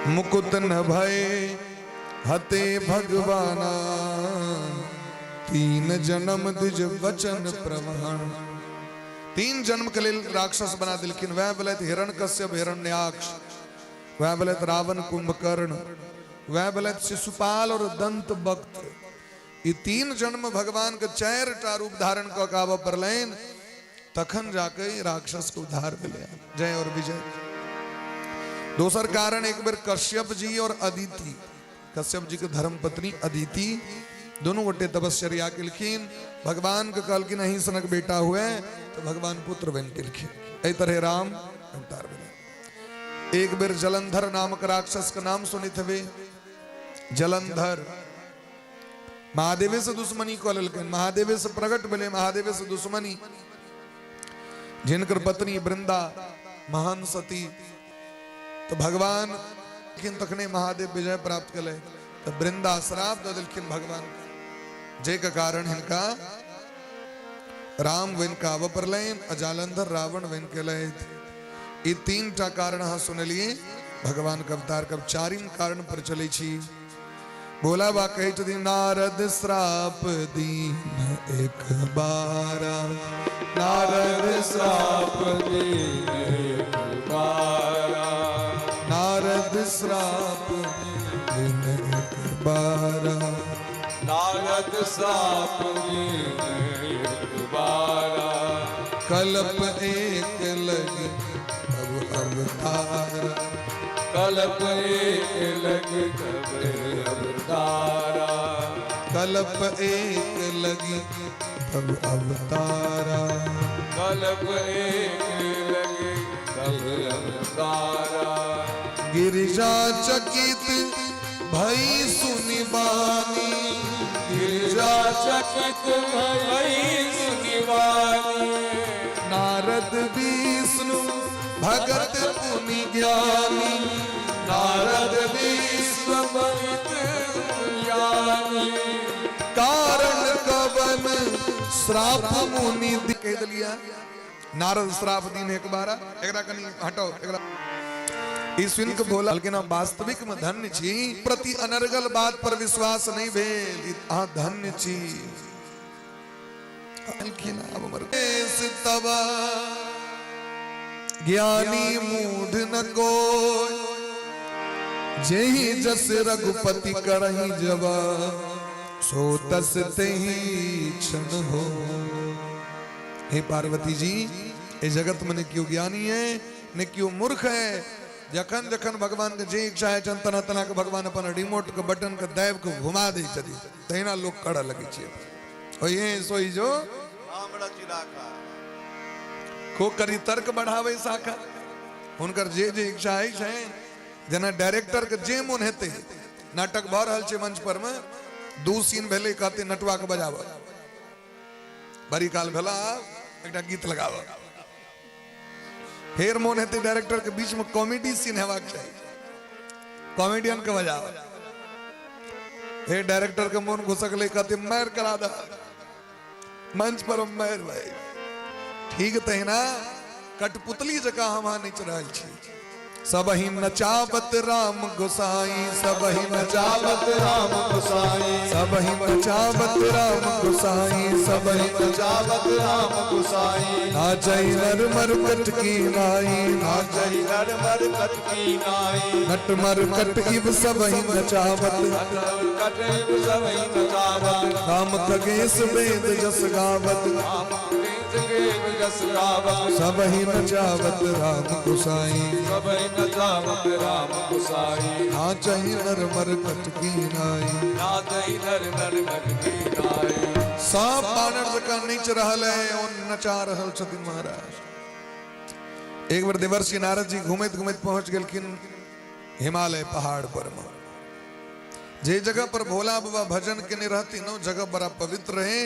मुकुत न भय हते भगवाना, तीन जन्म द्विज वचन प्रमाण। तीन जन्म के लेल राक्षस बना दिलखिन। वह भेलथि हिरण्यकश्यप हिरण्याक्ष, वह भेलथि रावण कुंभकर्ण, वह भेलथि शिशुपाल और दंत भक्त। ई तीन जन्म भगवान के चारि टा रूप धारण कऽ के आबऽ पड़लनि, तखन जाके ई राक्षस के उद्धार भेलै, जय और विजय। दोसर कारण, एक बेर कश्यप जी और अदिति, कश्यप जी के धर्मपत्नी अदिति, दोनों गोटे तपश्चर्या केलखिन। भगवान के कहलखिन अहीं सनक बेटा हुए, तो भगवान पुत्र बनि गेलखिन। एहि तरह राम अवतार भेलै। एक बेर जलंधर नामक राक्षस के नाम सुनैत हेबै। जलंधर महादेवे से दुश्मनी कऽ लेलकनि, महादेवे से प्रकट भेलै, महादेवे से दुश्मनी। जिनकर पत्नी वृंदा महान सती, तो भगवान तखने महादेव विजय प्राप्त कले, तो वृंदा श्राप दऽ देलखिन भगवान, जे के कारण हिनका राम बनि कऽ आबऽ पड़लनि आ जालंधर रावण बनि के एलथि। ई तीन टा कारण अहाँ सुनलियै भगवान के अवतार के। अब चारिम कारण पर चलै छी। भोला बा कहै छथिन, नारद श्राप दीन एक बारा, नारद श्राप दीन एक बारा, नारद श्राप दीन एक बारा, नारद श्राप दीन एक बारा, कल्प एक लग तब अवतारा, कल्प एक लग तब अवतारा, कल्प एक लगी तब अवतारा, कल्प एक लग तब अवतारा। गिरिजा चकित भई सुनि बानी, गिरिजा चकित भई सुनि बानी, नारद विष्णु भगत पुनि ज्ञानी, नारद विष्णु भगत ज्ञानी, कारण कवन श्राप मुनि कहि देलियै। नारद श्राप दिन एक बार, एकरा कनि हटाओ एकरा। ई सुनि के भोला लेकिन हम वास्तविक में धन्य छी, प्रति अनर्गल बात पर विश्वास नहीं भेल, अहाँ धन्य छी। कहलखिन आब हमर तब ज्ञानी मूढ़ न कोई, जेहि जस रघुपति करही जब, सो तस तेहि क्षण हो। हे पार्वती जी, ए जगत में न क्यों ज्ञानी है न क्यों मूर्ख है। जखन जखन भगवान के जे इच्छा है तना तना के भगवान अपन रिमोट के बटन के दाबि के घुमा दै छथिन, तहिना लोक करऽ लगै छै। ओहे सोई जो को करी तर्क बढ़ावे शाखा। हुनकर जे जे इच्छा है छै, जेना डायरेक्टर के जे मोन हेतै, नाटक भऽ रहल छै मंच पर में, दू सीन भेलै, कहते नटुआ के बजाबऽ, बड़ी काल भेला एकटा गीत लगाबऽ। फेर मोन हेतै डायरेक्टर के बीच में कॉमेडी सीन हेबाक चाही, कॉमेडियन के बजाबऽ। फेर डायरेक्टर के मोन घुसकलै, कहते मारि करा दऽ मंच पर, मारि भाई। ठीक तहिना कठपुतली जकाँ हम अहाँ नाचि रहल छी। सबहि नचावत राम गोसाई, सबहि नचावत राम गोसाई, सबहि नचावत राम गोसाई, सबहि नचावत राम गोसाई। नाचई नर मर कट की नाई, नाचई नर मर कट की नाई, नट मर कट इव सबहि नचावत, नट कट इव सबहि नचावत। राम खगेश वेद जस गावत, राम खगेश वेद जस गावत, सबहि नचावत राम गोसाई, सबहि नचावत राम गोसाई। नाचहि नर मर कट की नाई, नाचहि नर मर कट की नाई। सब बानर जकाँ नाचि रहल है, ओ नचा रहल छथिन महाराज। एक बेर देवर्षि नारद जी घुमैत घुमैत पहुंच गेलखिन हिमालय पहाड़ पर में, जे जगह पर भोला बाबा भजन केने रहथिन, ओ जगह बड़ा पवित्र रहे,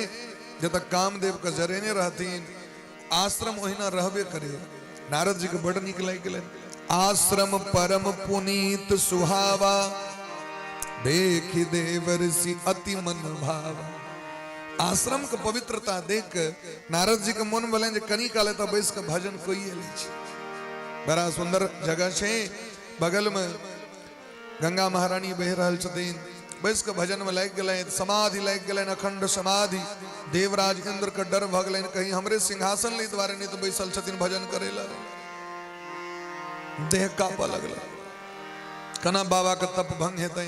जतऽ कामदेव के जरेने रहथिन। आश्रम ओहिना रहबे करे। नारद जी के बड़ नीक लागि गेलनि। आश्रम परम पुनीत सुहावा, देखि देवर्षि अति मन भावा। आश्रम के पवित्रता देख के नारद जी के मन भेलनि जे कनी काल एतऽ बैस के भजन कइए लै छी। बड़ा सुंदर जगह छै। बगल में गंगा महारानी बहि रहल छथिन। बैस कऽ भजनमे लागि गेलनि, समाधि लागि गेलनि, अखंड समाधि। देवराज इंद्र के डर भऽ गेलनि, कहीं हमरे सिंहासन लै दुआरे नहि तऽ बैसल छथिन भजन करै लए। देह काँपऽ लगल, केना बाबा के तप भंग हेतै।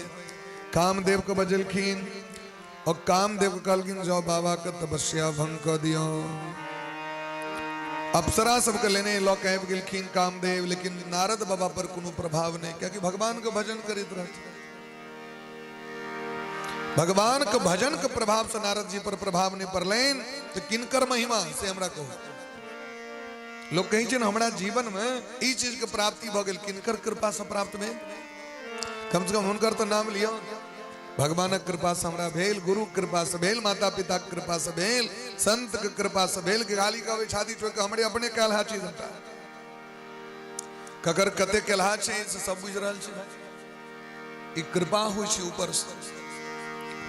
कामदेव के बजेलखिन और कामदेव के कहलखिन जाओ बाबा के तपस्या भंग कऽ दियौ। अप्सरा सबके लेने लऽ के आबि गेलखिन कामदेव, लेकिन नारद बाबा पर कोनो प्रभाव नहि, कियाकि भगवान के भजन करैत रहथिन। भगवान के भजन के प्रभाव से नारद जी पर प्रभाव नहीं पड़लनि, तो किनकर महिमा से हमरा कहू। लोग कहै छै ने हमरा जीवन में ई चीज के प्राप्ति भऽ गेल, किनकर कृपा से प्राप्त भेल? कम से कम हुनकर तऽ नाम लियौ। भगवानक कृपा से हमरा भेल, गुरु कृपा से भेल, माता पिता के कृपा से भेल, संत के कृपा से भेल, कि गाली कहबै छाती ठोकि के हमरे अपने कयल चीज हटा। ककर कते केलहा छै से सब बुझि रहल छै। ई कृपा होइ छै ऊपर से।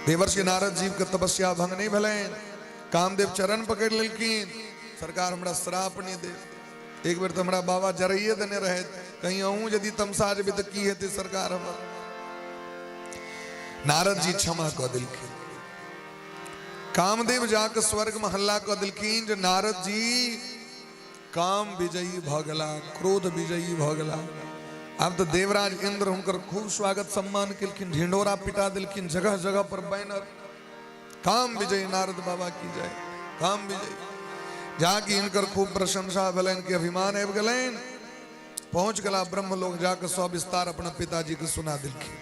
देवर्षि नारद जी के तपस्या भंग नहीं भेलनि, कामदेव चरण पकड़ लेलखिन, सरकार हमरा श्राप नहीं दे, एक बेर तऽ हमरा बाबा जरैये देने रहे, कहीं अहूँ यदि तमसा जेबै तऽ की हेतै सरकार हमर। नारद जी क्षमा कऽ देलखिन। कामदेव जाके स्वर्ग में हल्ला कऽ देलखिन जे नारद जी काम विजयी भऽ गेला, क्रोध विजयी भऽ गेला। आब तऽ देवराज इंद्र हुनकर खूब स्वागत सम्मान केलखिन, ढिंढोरा पिटा देलखिन, जगह जगह पर बैनर, काम विजयी नारद बाबा की जय, काम विजयी। जाकि हिनकर खूब प्रशंसा भेलनि कि अभिमान आबि गेलनि। पहुंच गेला ब्रह्मलोक, जाके सब विस्तार अपना पिताजी के सुना देलखिन।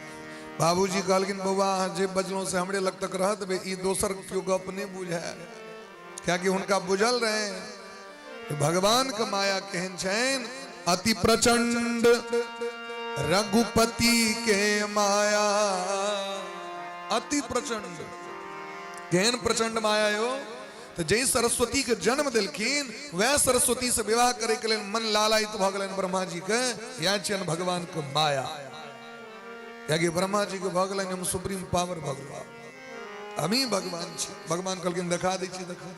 बाबूजी कहलखिन बौआ अहाँ जे बजलहुँ से हमरे लग तक रहत बे, ई दोसर केओ गप नहि बुझै, कियाकि हुनका बुझल रहे भगवान के माया केहन छनि। अति प्रचंड रघुपति के माया, अति प्रचंड, केहन प्रचंड माया यो। तो जै सरस्वती के जन्म देलखिन वह सरस्वती से विवाह करे के लेल मन लालायित भऽ गेलनि ब्रह्मा जी के। इएह छियनि भगवान के माया, कियाकि ब्रह्मा जी के भऽ गेलनि हम सुप्रीम पावर भऽ गेलहुँ, हमही भगवान छी। भगवान कहलखिन देखा दै छी, देखा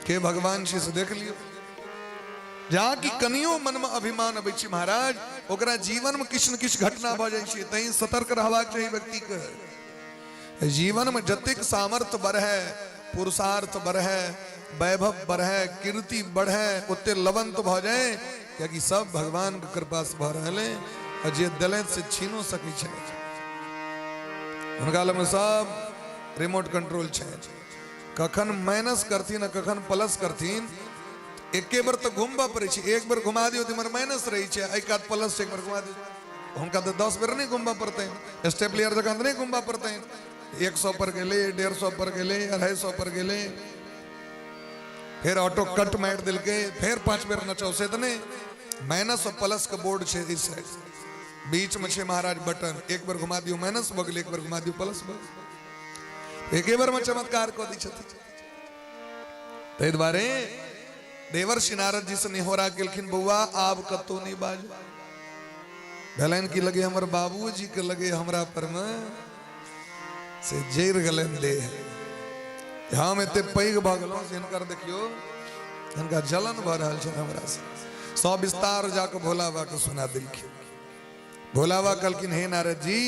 के भगवान छी से देख लियौ। जहाँ कि कनियो मन में अभिमान अबै छै महाराज, ओकरा जीवन में किछु ने किछु घटना भऽ जाइ छै, तैं सतर्क रहबाक चाही व्यक्ति के। जीवन में जतेक सामर्थ्य बढ़े, पुरुषार्थ बढ़े, वैभव बढ़े, कीर्ति बढ़े, ओते लवंत भऽ जाए, कियाकि सब भगवान के कृपा से भऽ रहल है, आ जे देलनि से छीनो सकै छै। हुनका लगमे सब रिमोट कंट्रोल छै, कखन माइनस करथिन आ कखन प्लस करथिन। एके बेर तऽ घुमबऽ पड़ै छै, एक बेर घुमा दियौ तऽ इम्हर माइनस रहै छै, एहि कात प्लस छै, एक बेर घुमा दियौ, हुनका तऽ 10 बेर नहि घुमबऽ पड़तनि, स्टेपलर जकाँ तऽ नहि घुमबऽ पड़तनि। 100 पर गेलै, 150 पर गेलै, 250 पर गेलै, फेर ऑटो कट मारि देलकै, फेर 5 बेर नचाउ, से तऽ नहि। माइनस और प्लस के बोर्ड छै एहि साइड, बीच में छै महाराज बटन, एक बेर घुमा दियौ माइनस भऽ गेलै, एक बेर घुमा दियौ प्लस भऽ गेलै, एके बेर में चमत्कार कऽ दै छथिन। ताहि दुआरे देवर्षि नारद जी से निहोरा केलखिन, बौआ आब कतौ नहि बाजू। भेलनि कि लगे हमर बाबूजी के लगे हमरा पर में से जरि गेलनि देह, हम एते पैघ भऽ गेलहुँ से हिनकर देखियौ हिनका जलन भऽ रहल छनि हमरा से। सब विस्तार जाके भोला बाबा के सुना देलखिन। भोला बाबा कहलखिन हे नारद जी,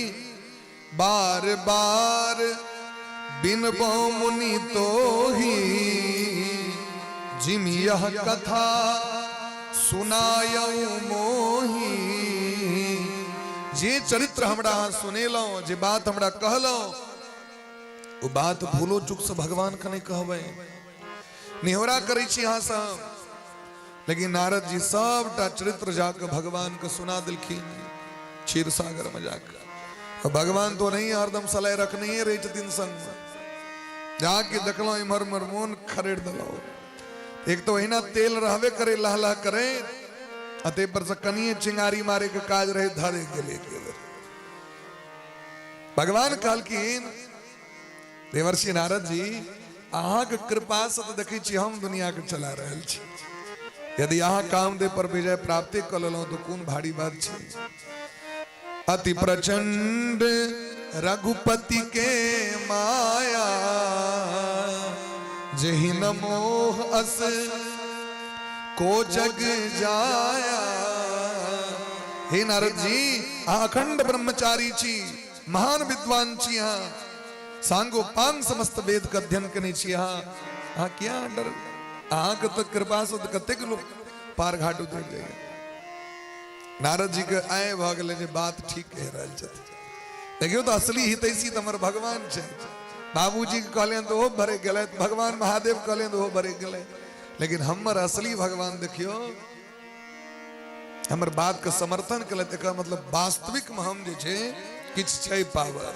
बार बार बिन मुनि तो ही जिम यह कथा सुनायऊ मोही। जे चरित्र हमरा अहाँ सुनेलहुँ, जे बात हमरा कहलहुँ, ओ बात भूलो चूक से भगवान के नहीं कहबै। निहोरा करै छी अहाँ से। लेकिन नारद जी सबटा चरित्र जाके भगवान के सुना देलखिन क्षीर सागर में जाके। भगवान तो नहीं हरदम सलाह रखने ही रहे छथिन संग में। जाके देखलहुँ इम्हर उम्हर मोन खरेड़ देलहुँ। एक तो ओहिना तेल रहबे करे लहलह करे, आ ताहि पर से कनिए चिंगारी मारे के काज रहे, धरे गेले एक बेर। भगवान कहलखिन देवर्षि नारद जी, अहाँके कृपा से तऽ देखै छी हम दुनिया के चला रहल छी। यदि अहाँ कामदेव पर विजय प्राप्ति कऽ लेलहुँ तऽ कोन भारी बात छै। अति प्रचंड रघुपति के माया, जेहि न मोह अस को जग जाया। हे नारद जी, अहाँ अखंड ब्रह्मचारी छी, महान विद्वान छी, अहाँ सांगोपांग समस्त वेद के अध्ययन केने छी, अहाँ अहाँ किया डर? अहाँके तऽ कृपा से तऽ कतेक लोक पार घाट उतरि जाइए। नारद जी के आय भऽ गेलै जे बात ठीक कहि रहल छथिन। देखियौ तऽ असली हितैषी तऽ हमर भगवान छै। बाबूजी के कहलियनि तऽ ओहो भरे गेलथि, भगवान महादेव कहलियनि तऽ ओहो भरे गेलै, लेकिन हमर असली भगवान देखियौ हमर बात के समर्थन केलथि। एकर मतलब वास्तविक में हम जे छै किछु छै पावर।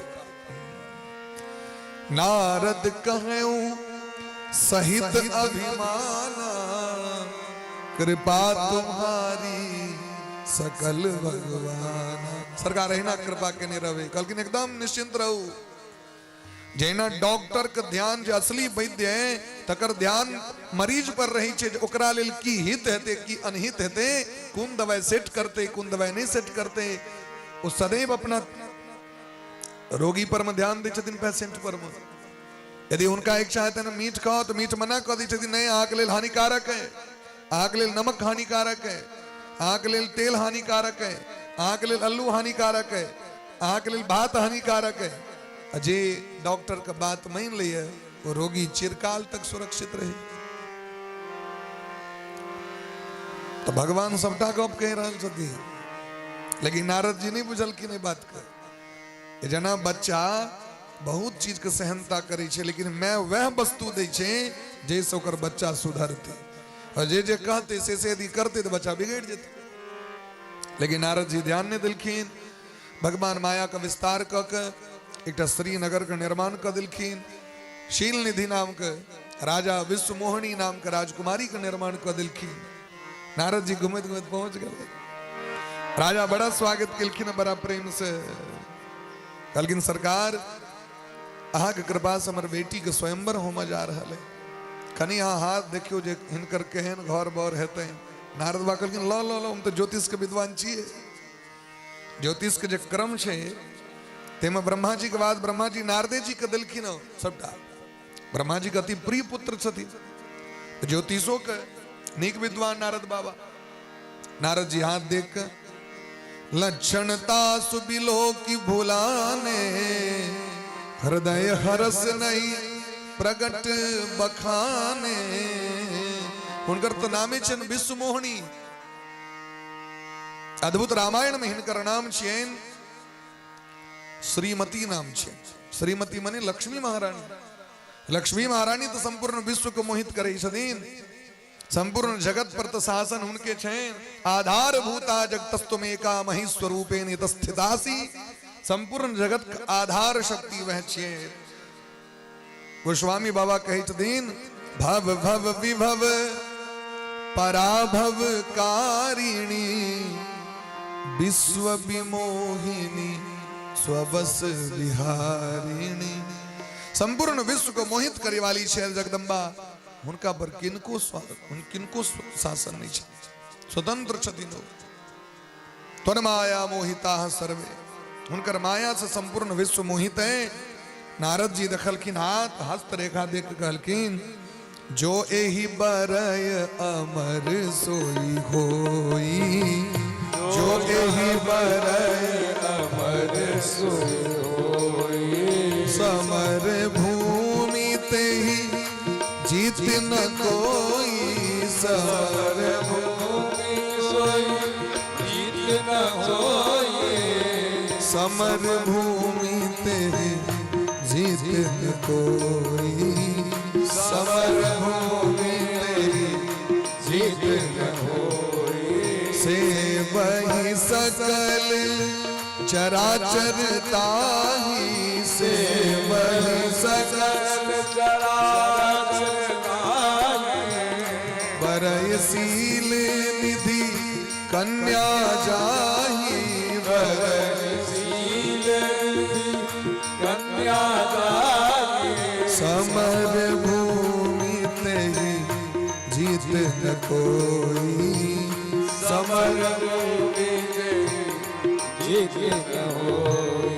नारद कहूं सहित अभिमाना, कृपा तुम्हारी सकल भगवान। सरकार एहिना कृपा केने रहबै। कहलखिन एकदम निश्चिंत रहू। जहिना डॉक्टर के ध्यान जे असली वैद्य है तकर ध्यान मरीज पर रही छै जे ओकरा लेल की हित हेतै की अनहित हेतै, कोन दवाई सेट करतै कोन दवाई नहीं सेट करतै, ओ सदैव अपना रोगी पर में ध्यान दै छथिन, पेशेंट पर में। यदि हुनका इच्छा हेतनि मीठ खाओ तऽ मीठ मना कऽ दै छथिन, नहीं अहाँके लेल हानिकारक है, अहाँके लेल नमक हानिकारक है, अहाँके लेल तेल हानिकारक है, अहाँके लेल अल्लू हानिकारक है, अहाँके लेल भात हानिकारक है। आ जे डॉक्टर के बात मानि लैए ओ रोगी चिरकाल तक सुरक्षित रहे। तऽ भगवान सबटा गप कहि रहल छथिन, लेकिन नारद जी नहीं बुझलखिन एहि बात के। जेना बच्चा बहुत चीज के सहनता करै छै, लेकिन माय वएह वस्तु दै छै जाहिसँ ओकर बच्चा सुधरतै, और जे जे कहतै से से यदि करतै तऽ बच्चा बिगड़ि जेतै। लेकिन नारद जी ध्यान नहि देलखिन। भगवान माया के विस्तार कऽ के एकटा श्रीनगर के निर्माण कऽ देलखिन। शील निधि नाम के राजा विश्वमोहिनी नाम के राजकुमारी के निर्माण कऽ देलखिन। नारद जी घुमैत घुमैत पहुंच गेलै। राजा बड़ा स्वागत केलखिन बड़ा प्रेम से। कहलखिन सरकार अहाँके कृपा से हमर बेटी के स्वयंवर होमय जा रहल है, कनि अहाँ हाथ देखियौ जे हिनकर केहन घर बर हेतै। नारद बाबा कहलखिन ल ल ल, हम तऽ ज्योतिष के विद्वान छियै। ज्योतिष के जे क्रम छै ताहिमे ब्रह्मा जी के बाद ब्रह्मा जी नारदे जी के देलखिन सबटा। ब्रह्मा जी के अति प्रिय पुत्र छथिन, ज्योतिषो के नीक विद्वान नारद बाबा। नारद जी हाथ देख के लक्षणता सुबिलो की भुलाने, हृदय हरस नहीं प्रगट बखाने। हुनकर तो नामे छनि विश्वमोहिनी। अद्भुत रामायण में हिनकर नाम छियनि श्रीमती नाम छै। श्रीमती मने लक्ष्मी महारानी। लक्ष्मी महारानी तो संपूर्ण विश्व को मोहित करै छथिन, संपूर्ण जगत पर तो शासन हुनके छनि। आधार भूता जगतस्तुमेका मही स्वरूपेण स्थितासी, संपूर्ण जगत के आधार शक्ति वह छियै। गोस्वामी बाबा कहै छथिन भव भव विभव पराभव कारिणी, विश्व विमोहिनी स्ववश विहारिणी। संपूर्ण विश्व को मोहित करे वाली छै जगदम्बा। हुनका पर किनको किनको शासन नहीं छै, स्वतंत्र छथिन ओ। त्वन माया मोहिता सर्वे, हुनकर माया से संपूर्ण विश्व मोहित है। नारद जी देखलखिन हाथ हस्त रेखा देख के कहलखिन जो एही बरय अमर सोई होई, जो एही बरय अमर सोई होई, समर भूमि तेही जीत न कोई, समर भूमि सोई जीत न होई, समर भूमि तेही जीत न कोई, समर भूमि तेही जीत न होई, से वही सकल चराचर ताही, से वही सकल चराचर ताही, बरय शील निधि कन्या जाही, बरय शील निधि कन्या जाही, समर भूमि तेही जीत न कोई, समर भूमि तेही जीत न होई।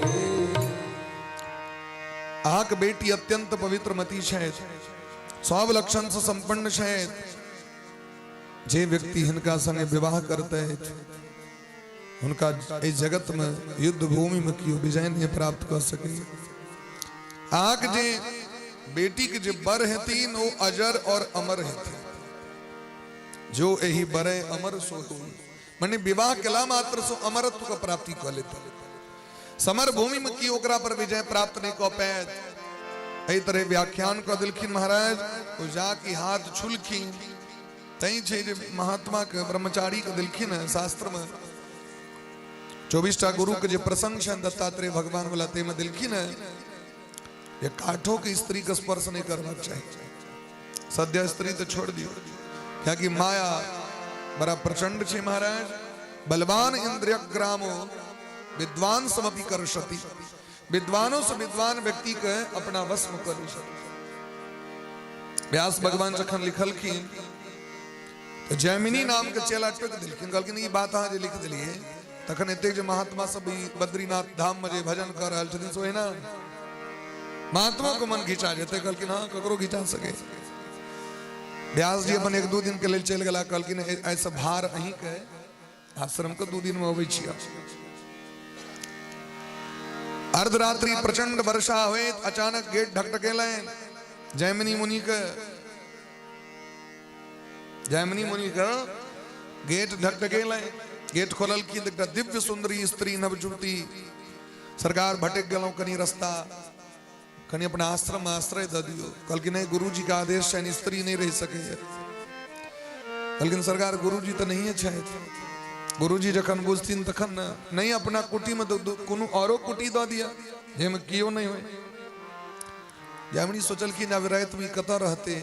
अहाँके बेटी अत्यंत पवित्र मती छथि, सब लक्षण से संपन्न छथि। जे व्यक्ति हिनका संगे विवाह करतै हुनका एहि जगतमे युद्ध भूमिमे केओ विजय नहि प्राप्त कऽ सकैए। अहाँके जे बेटीके जे बर हेथिन ओ अजर और अमर हेथिन। जो एहि बरे अमर सो होई, मने विवाह केला मात्र सो अमरत्व के प्राप्ति कऽ लेता। समर भूमि में की ओकरा पर विजय प्राप्त नहीं कऽ पायत। एहि तरह व्याख्यान कऽ देलखिन महाराज। ओ जाके हाथ छुलखिन। तैं छै जे महात्मा के ब्रह्मचारी के देलखिन हँ शास्त्र में 24 टा गुरु के जे प्रसंग छनि दत्तात्रेय भगवान वाला, ताहिमे देलखिन हँ जे काठो के स्त्री के स्पर्श नहीं करबाक चाही। सद्य स्त्री तो छोड़ दियो, कियाकि माया बड़ा प्रचंड छै महाराज। बलवान इंद्रिय ग्रामो विद्वान समपि कर्षति, विद्वानों से विद्वान व्यक्ति के अपना वश में कऽ लै छै। व्यास भगवान जखन लिखलखिन तऽ जैमिनी नाम के चेला टोकि देलखिन, कहलखिन ई बात अहाँ जे लिख देलियै तखन एतेक जे महात्मा सब ई बद्रीनाथ धाम में जे भजन कऽ रहल छथिन से ओहिना महात्मा के मन घिचा जेतै। कहलखिन हाँ, ककरो घिचा सके। व्यास जी अपन 1-2 दिन के लेल चलि गेला। कहलखिन एहिसँ भार अहींके आश्रम के 2 दिन में अबै छी। अर्धरात्रि प्रचंड वर्षा होइत अचानक गेट ढकढकेलनि जैमिनी मुनि के। जैमिनी मुनि के गेट ढकढकेलनि। गेट खोललखिन तऽ एकटा दिव्य सुंदरी स्त्री नवजुवती, सरकार भटक गेलहुँ कनी रस्ता, कनी अपना आश्रम में आश्रय दऽ दियौ। कहलखिन नहि, गुरुजी के आदेश छनि, स्त्री नहि रहि सकैए। कहलखिन सरकार गुरुजी तऽ नहिए छथि, गुरुजी जखन बुझथिन तखन ने। नहि अपना कुटी में तऽ कोनो औरो कुटी दऽ दिअ जाहिमे केओ नहि होइ। जैमिनी सोचलखिन आब रातिमे ई कतऽ रहतै,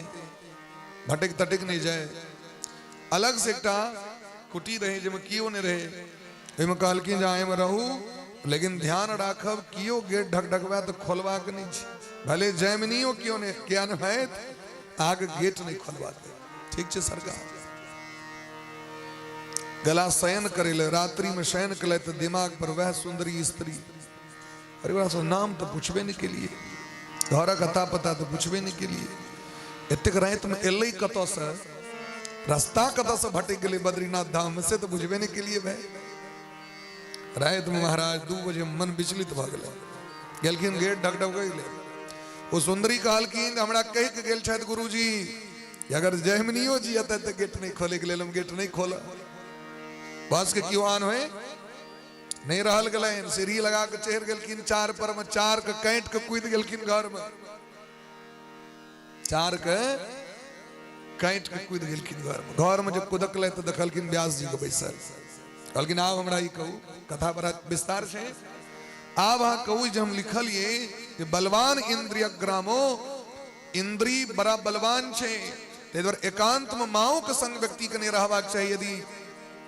भटक तटक नहि जाय। अलग से एकटा कुटी रहै जाहिमे केओ नहि रहै, ओहिमे कहलखिन जे एहिमे रहू, लेकिन ध्यान राखब केओ गेट ढकढकबै तऽ खोलबाक नहि छै, भले जैमिनियो केओ नहि किया नहि होयत, अहाँके गेट नहि खोलबाक। ठीक छै सरकार। गला शयन करै लए, रात्रि में शयन कलै तऽ दिमाग पर वएह सुंदरी स्त्री, अरे ओकरा सब नाम तऽ पुछबे नहि केलिए, घरक अता पता तऽ पुछबे नहि केलिए, एतेक रातिमे एलै कतऽसँ, रास्ता कतऽसँ भटकि गेलै बद्रीनाथ धाममे से तऽ बुझबे नहि केलिए भाय। रातिमे महाराज 2 बजे मन विचलित भऽ गेलै, गेलखिन गेट ढकढकै गेलै। ओ सुंदरी कहलखिन हमरा कहि के गेल छथि गुरुजी अगर जैमिनियो जी एतै तऽ गेट नहि खोलैके लेल, हम गेट नहि खोलब। बस के केओ आन होइ नहीं रहल गेलनि, सीढ़ी लगा के चढ़ि गेलखिन चार पर में, चार के काटि के कूदि गेलखिन घर में, चार के काटि के कूदि गेलखिन घर में। घर में जब कुदकलै तऽ देखलखिन व्यास जी के बैसल। कहलखिन आब हमरा ई कहू, कथा बड़ा विस्तार छै, आब अहाँ कहू जे हम लिखलियै जे बलवान इंद्रिय ग्रामो, इंद्री बड़ा बलवान छै, ताहि दुआरे एकांत में माओ के संग व्यक्ति के नहि रहबाक चाही। यदि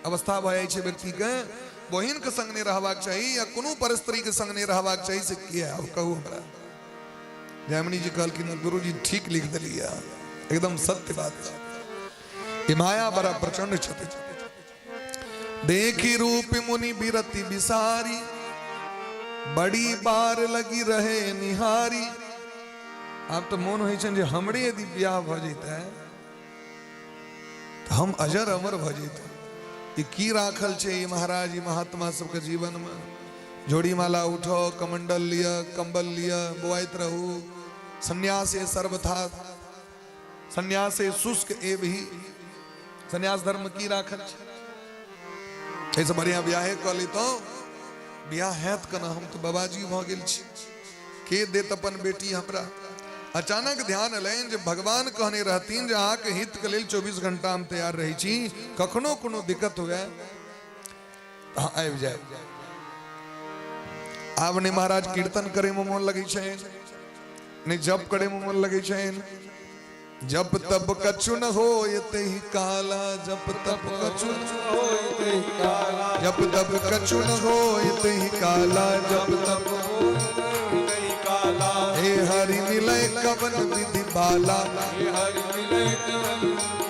अवस्था भऽ जाइ छै व्यक्ति के, बहिन के संग नहि रहबाक चाही या कोनो पर स्त्री के संग नहि रहबाक चाही, से किया आब कहू हमरा। जैमिनी जी कहलखिन गुरुजी ठीक लिख देलियै, एकदम सत्य बात छै। ई माया बड़ा प्रचंड छथि। देखी रूप मुनि बिरति बिसारी, बड़ी बार लगी रहे निहारी। आब तऽ मोन होइ छनि जे हमरे यदि बियाह भऽ जैतै तऽ हम अजर अमर भऽ जैतै। ई की राखल छै ई महाराज, ई महात्मा सबके जीवनमे? जोड़ी माला उठो, कमंडल लिअ, कंबल लिअ, बोआइत रहू। सन्यास सर्वथा, सन्यास शुष्क एव ही। सन्यास धर्म की राखल छै? एहिसँ बढ़िआँ बियाहे कऽ लितहुँ। बियाह हैत केना, हम तऽ बाबाजी भऽ गेल छी, के देत अपन बेटी हमरा? अचानक ध्यान एलनि जे भगवान कहने रहथिन जे अहाँके हितके लेल 24 घंटा हम तैयार रहै छी, कखनो कोनो दिक्कत हुए अहाँ आबि जायब। आब नहि महाराज कीर्तन करैमे मोन लगै छनि, नहि जप करैमे मोन लगै छनि। जप तप कछु न होयते ही काला, जप तप कछु न होयते ही काला, जप तप कछु न होयते ही काला, जप तप होयते ही काला। हे हरि मिलय कवन विधि बाला, हे हरि मिलय कवन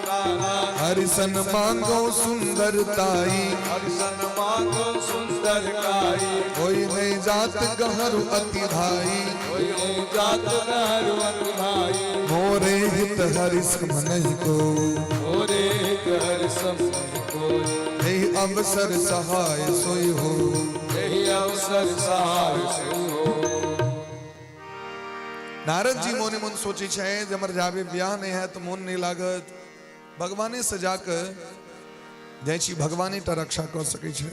काला। हरिसन मांगो सुंदरताई, हरिसन मांगो सुंदरताई। होई नहीं जात गहरु अति भाई, होई नहीं जात गहरु अति भाई। मोरे हित हरि सम नहीं को, मोरे हित हरि सम नहीं को। हे अवसर सहाय सोई हो। एहि अवसर सहाय सोई हो। नारद जी मोने मोन सोचै छै जे हमर जाबे ब्याह नहि हैत तऽ मोन नहि लागत, भगवाने से जाकऽ जाइ छी, भगवाने टा रक्षा कऽ सकै छै।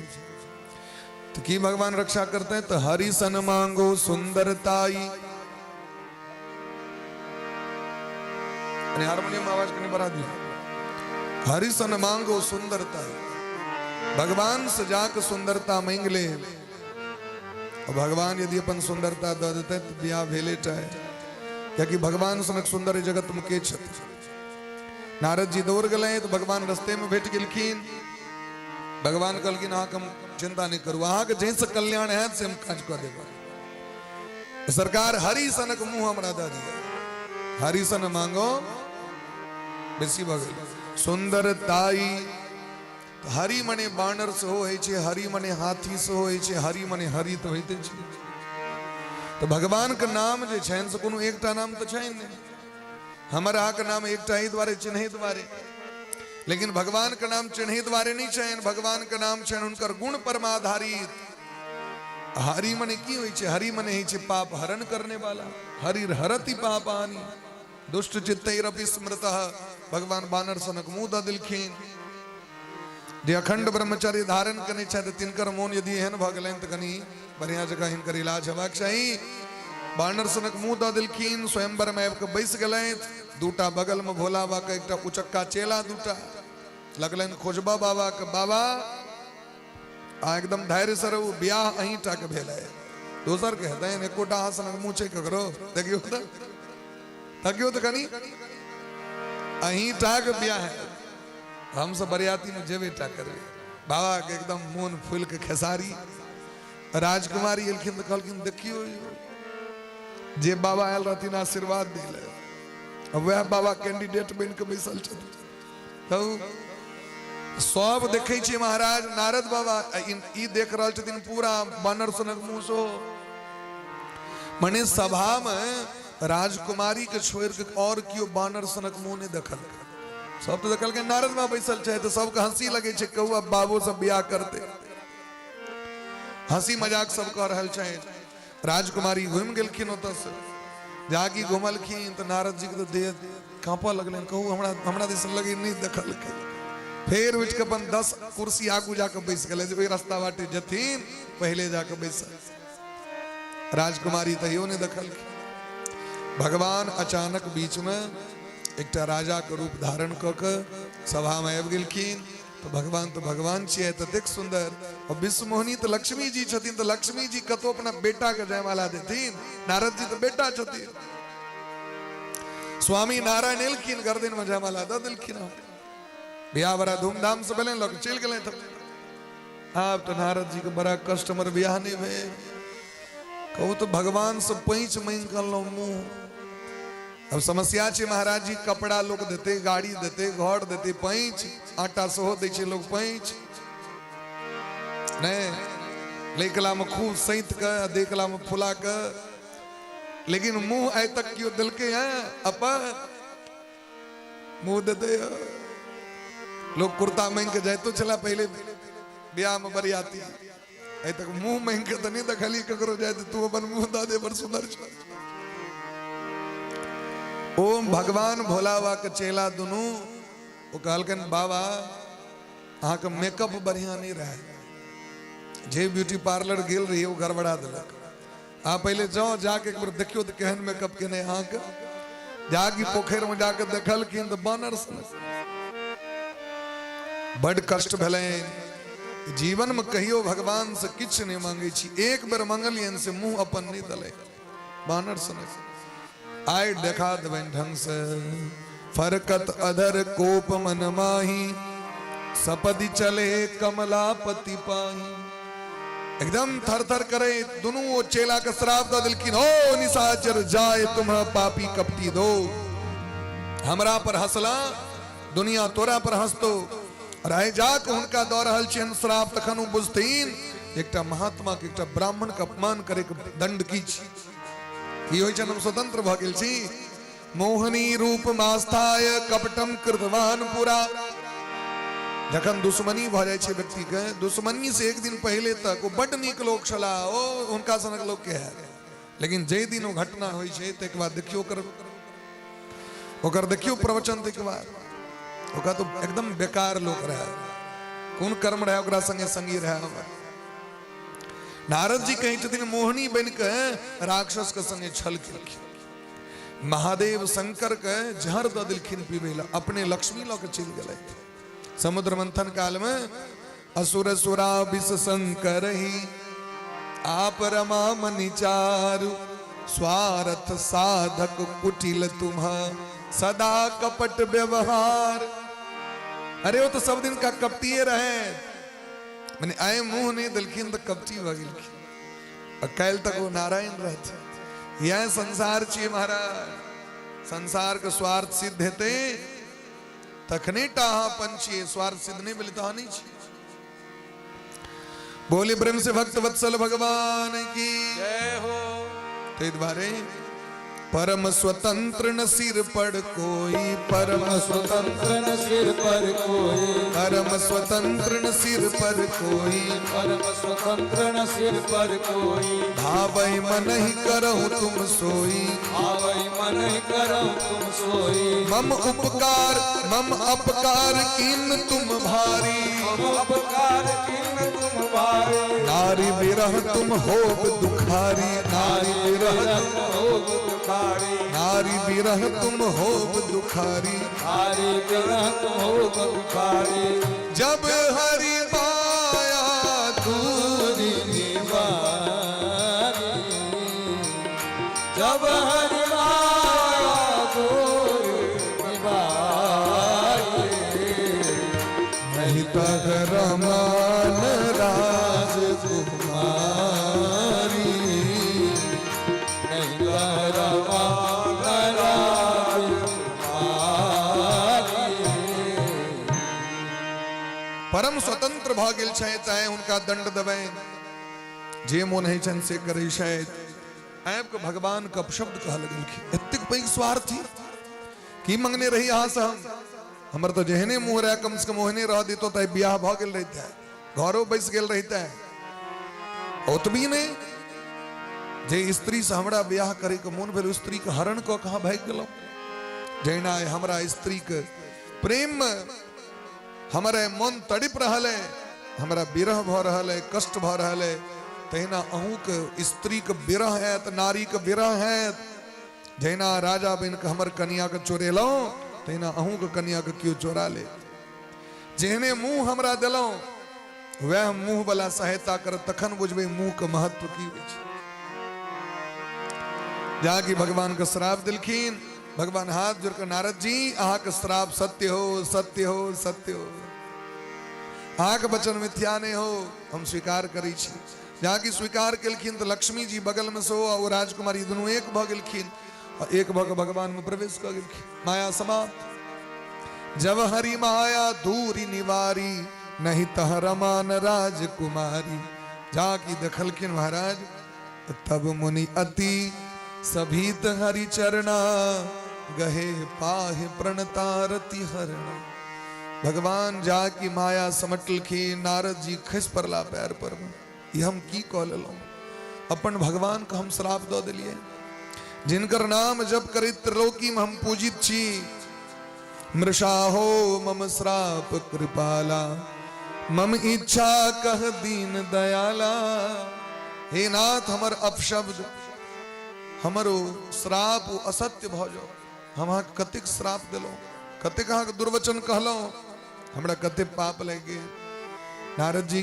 तऽ की भगवान रक्षा करतै? तऽ हरि सन मांगो सुंदरताई। आणि हार्मोनियम आवाज कनि बढ़ा दियौ। हरि सन मांगो सुंदरताई, भगवान से जाके सुंदरता मांगि ले। भगवान यदि अपन सुंदरता दऽ देतै तऽ बियाह भेले टा है, कियाकि भगवान सनक सुंदर जगत में के छथि। नारद जी दौड़ गेलै तऽ भगवान रस्ते में भेट गेलखिन। भगवान कहलखिन अहाँके हम चिंता नहि करू, अहाँके जाहिसँ कल्याण हैत से हम काज कऽ देब। सरकार हरि सनक मुँह हमरा दऽ दिअ, हरि सन मांगो बेसी भऽ गेल सुंदरताई। हरि मने बानर सेहो होइ छै, हरि मने हाथी सेहो होइ छै, हरि मने हरि तऽ होइते छै। तऽ भगवानके नाम जे छनि से कोनो एकटा नाम तऽ छनि नहि। हमर अहाँके नाम एकटा एहि दुआरे चिन्है दुआरे, लेकिन भगवानके नाम चिन्है दुआरे नहि छनि। भगवानके नाम छनि हुनकर गुण पर आधारित। हरि मने की होइ छै? हरि मने होइ छै पाप हरण करने वाला। हरि हरति पापानि दुष्ट चित्तैरपि स्मृतः। भगवान बानर सनक मुँह दऽ देलखिन। जे अखंड ब्रह्मचर्य धारण केने छथि तिनकर मोन यदि एहन भऽ गेलनि तऽ कनि बढ़िआँ जकाँ हिनकर इलाज हेबाक चाही। बानर सनक मुँह दऽ देलखिन, स्वयंवरमे आबि कऽ बैस गेलथि। दूटा बगलमे भोला बाबाके एकटा उचक्का चेला दूटा लगलनि खोजबा बाबाके, बाबा आ एकदम धैर्य से रहू, बियाह अहीं टा के भेल है, दोसर के हेतै एकोटा अहाँ सनक मुँह छै ककरो? देखियौ तऽ, तकियौ तऽ कनि, अहीं टा के बियाह है, हम सब बरियाती में जेबे टा करबै। बाबा के एकदम मोन फूल के खेसारी। राजकुमारी एलखिन तऽ कहलखिन देखियौ जे बाबा आयल रहथिन आशीर्वाद दै लए, वएह बाबा कैंडिडेट बनि कऽ बैसल छथिन। कहू सब देखै छियै महाराज नारद बाबा ई देख रहल छथिन पूरा बानर सनक मुँह सो। मने सभा में राजकुमारी के छोड़ के और केओ बानर सनक मुँह नहि देखल। सब तऽ देखलकै नारद बाबा बैसल छै तऽ सबके हंसी लगै छै, कहू अब बाबो सब बियाह करते, हंसी मजाक सब कऽ रहल छै। राजकुमारी घुमि गेलखिन ओतऽसँ, जाकि घुमलखिन तऽ नारद जीके तऽ देह काँपऽ लगलनि, कहू हमरा हमरा दिस लगे नहि देखलकै। फेर उठि कऽ अपन 10 कुर्सी आगू जाकऽ बैस गेलै जे ओहि रास्ता बाटे जेथिन पहिले जाकऽ बैसल। राजकुमारी तैयो नहि देखलखिन। भगवान अचानक बीचमे एकटा राजाके रूप धारण कऽ कऽ सभामे आबि गेलखिन। तऽ भगवान तऽ भगवान छियै, ततेक सुन्दर। और विश्वमोहिनी तऽ लक्ष्मी जी छथिन, तऽ लक्ष्मी जी कतौ अपना बेटा के जयमाला देथिन? नारद जी तऽ बेटा छथिन। स्वामी नारायण एलखिन, गर्दन में जयमाला दऽ देलखिन। बियाह बड़ा धूमधाम से भेलनि, लऽ चलि गेलनि। आब तऽ नारद जी के बड़ा कष्ट, हमर बियाह नहि भेल। कहू तऽ भगवान से पैंच मांगि कऽ अनलहुँ मुँह। अब समस्या छै महाराज जी, कपड़ा लोक देते, गाड़ी देते, घर देते, पैंच आटा सेहो दै छै लोक पैंच नहि लैकला में खूब सैत के देखला में फुला के, लेकिन मुंह आइ तक केओ देलकै हैं अपन मुंह देते? लोग कुर्ता मांगि के जाइतो छला पहिले बियाह में बरियाती, आइ तक मुंह मांगि के तऽ नहि देखलियै ककरो जाइत, तू अपन मुंह दऽ दे, बड़ सुंदर छौ। ओम भगवान भोला बाबा के चेला दुनू ओ कहलकनि बाबा अहाँके मेकअप बढ़िया नहीं रहे, जे ब्यूटी पार्लर गेल रही ओ गड़बड़ा देलक। अहाँ पहिले जाओ, जाके एक बेर देखियौ तऽ केहन मेकअप केने अहाँके। जाके पोखरि में जाके देखलखिन तऽ बानर सनक। बड कष्ट भेलनि। जीवन में कहियो भगवान से किछु नहीं मांगे छी, एक बेर मंगलियनि से मुंह अपन नहीं दले, बानर सनक। आइ देखा देबनि ढंग से। फरकत अधर कोप मन माही, सपदि चले कमलापति पाही। एकदम थर थर करे दुनू ओ चेला के श्राप दऽ देलखिन, ओ निशाचर जाय तुम पापी कपटी दो, हमरा पर हंसला दुनिया तोरा पर हंसतो। और आइ जाके हुनका दऽ रहल छियनि श्राप, तखन ओ बुझथिन एकटा महात्मा के, एकटा ब्राह्मण के अपमान करे के दंड की छी, की होइ छनि, हम स्वतंत्र भऽ गेल छी। मोहनी रूप मास्थाय कपटम कृतवान पुरा, जखन दुश्मनी भऽ जाइ छै व्यक्तिके, दुश्मनी से एक दिन पहिले तक ओ बड्ड नीक लोक छलाह, ओ हुनका सनक लोकके हैत, लेकिन जाहि दिन ओ घटना होइ छै ताहिके बाद देखियौ ओकर ओकर देखियौ प्रवचन, ताहिके बाद ओकरा तो एकदम बेकार लोक रहै, कोन कर्म रहै ओकरा संगे संगी रहै हमर। नारद जी कहै छथिन मोहनी बनि कऽ राक्षस के संगे छल केलखिन, महादेव शंकर के जहर दऽ देलखिन पीबै लए, अपने लक्ष्मी लऽ के चलि गेलथि। समुद्र मंथन काल में असुर सुरा विष शंकर ही आप रमा मनि चारु, स्वार्थ साधक कुटिल तुम्ह सदा कपट व्यवहार। अरे वो तो सब दिन का कपटिए रहे, मने आए मुंह नहीं दिलखिन तो कपटी भऽ गेलखिन, आ काल्हि तक ओ नारायण रहथिन। यह संसार छियै महाराज, संसार के स्वार्थ सिद्ध हेतै तखने टा अहाँ अपन छियै, स्वार्थ सिद्ध नहि भेलै तऽ अहाँ नहि छियै। बोले प्रेम से भक्त वत्सल भगवान की जय हो। ताहि दुआरे परम स्वतंत्र न सिर पर कोई, परम स्वतंत्र न सिर पर कोई, परम स्वतंत्र न सिर पर कोई, परम स्वतंत्र न सिर पर कोई, भावै मन ही करहु तुम सोई, भावै मन ही करहु तुम सोई, मम उपकार मम अपकार कीन तुम भारी, मम उपकार कीन तुम भारी, नारी विरह तुम होब दुखारी, नारी विरह तुम होब दुखारी, नारी विरह तुम होब दुखारी, नारी विरह तुम होब दुखारी, जब हरि माया दूरी निवारी, जब हरि माया दूरी निवारी, नहीं तह रमान राज कुमारी, नहीं तह रमान राज कुमारी। परम स्वतंत्र भऽ गेल छथि, चाहे हुनका दंड देबनि, जे मोन होइ छनि से करै छथि। आबि कऽ भगवान के अपशब्द कहऽ लगलखिन, एतेक पैघ स्वार्थी की मंगने रही अहाँ से हम, हमर तऽ जेहने मुँह रहए कम से कम ओहने रह दितौ तऽ बियाह भऽ गेल रहितै, घरो बैस गेल रहितै। ओतबी नहि, जे स्त्री से हमरा बियाह करैके मोन भेल स्त्रीके हरण कऽ कऽ अहाँ भागि गेलहुँ। जहिना आइ हमरा स्त्रीके प्रेममे हमर मन तड़िप रहल है, हमरा विरह भऽ रहल है, कष्ट भऽ रहल है, तहिना अहूँके स्त्रीके विरह हैत, नारीके विरह हैत। जहिना राजा बनि कऽ हमर कनियाके चोरेलहुँ तहिना अहूँके कनियाके केओ चोरा लेत। जेहने मुँह हमरा देलहुँ वएह मुँह वाला सहायता करत, तखन बुझबै मुँहके महत्व की होइ छै। जाकि भगवान के श्राप देलखिन, भगवान हाथ जोड़ कऽ नारद जी अहाँके श्राप सत्य हो, सत्य हो, सत्य हो, अहाँके वचन मिथ्या नहि हो, हम स्वीकार करै छी। जाकि स्वीकार केलखिन तऽ लक्ष्मी जी बगल में सेहो आ ओ राजकुमारी दुनू एक भऽ गेलखिन, आ एक भऽ कऽ भगवान में प्रवेश कऽ गेलखिन। माया समाप्त। जब हरि माया दूरी निवारी, नहीं तह रमान राजकुमारी। जाकि देखलखिन महाराज, तब मुनि अति सभीत हरि चरणा, गहे पाहि प्रणतारति हरणा। भगवान जाकि माया समटलखिन, नारद जी खसि पड़ला पैर पर में, ई हम की कऽ लेलहुँ, अपन भगवान के हम श्राप दऽ देलियै, जिनकर नाम जप करैत त्रिलोकी में हम पूजित छी। मृषा हो मम श्राप कृपाला, मम इच्छा कह दीन दयाला। हे नाथ, हमर अपशब्द, हमर ओ श्राप ओ असत्य भऽ जाओ। हम अहाँके कतेक श्राप देलहुँ, कतेक अहाँके दुर्वचन कहलहुँ, हमरा कतेक पाप लागि गेल। नारद जी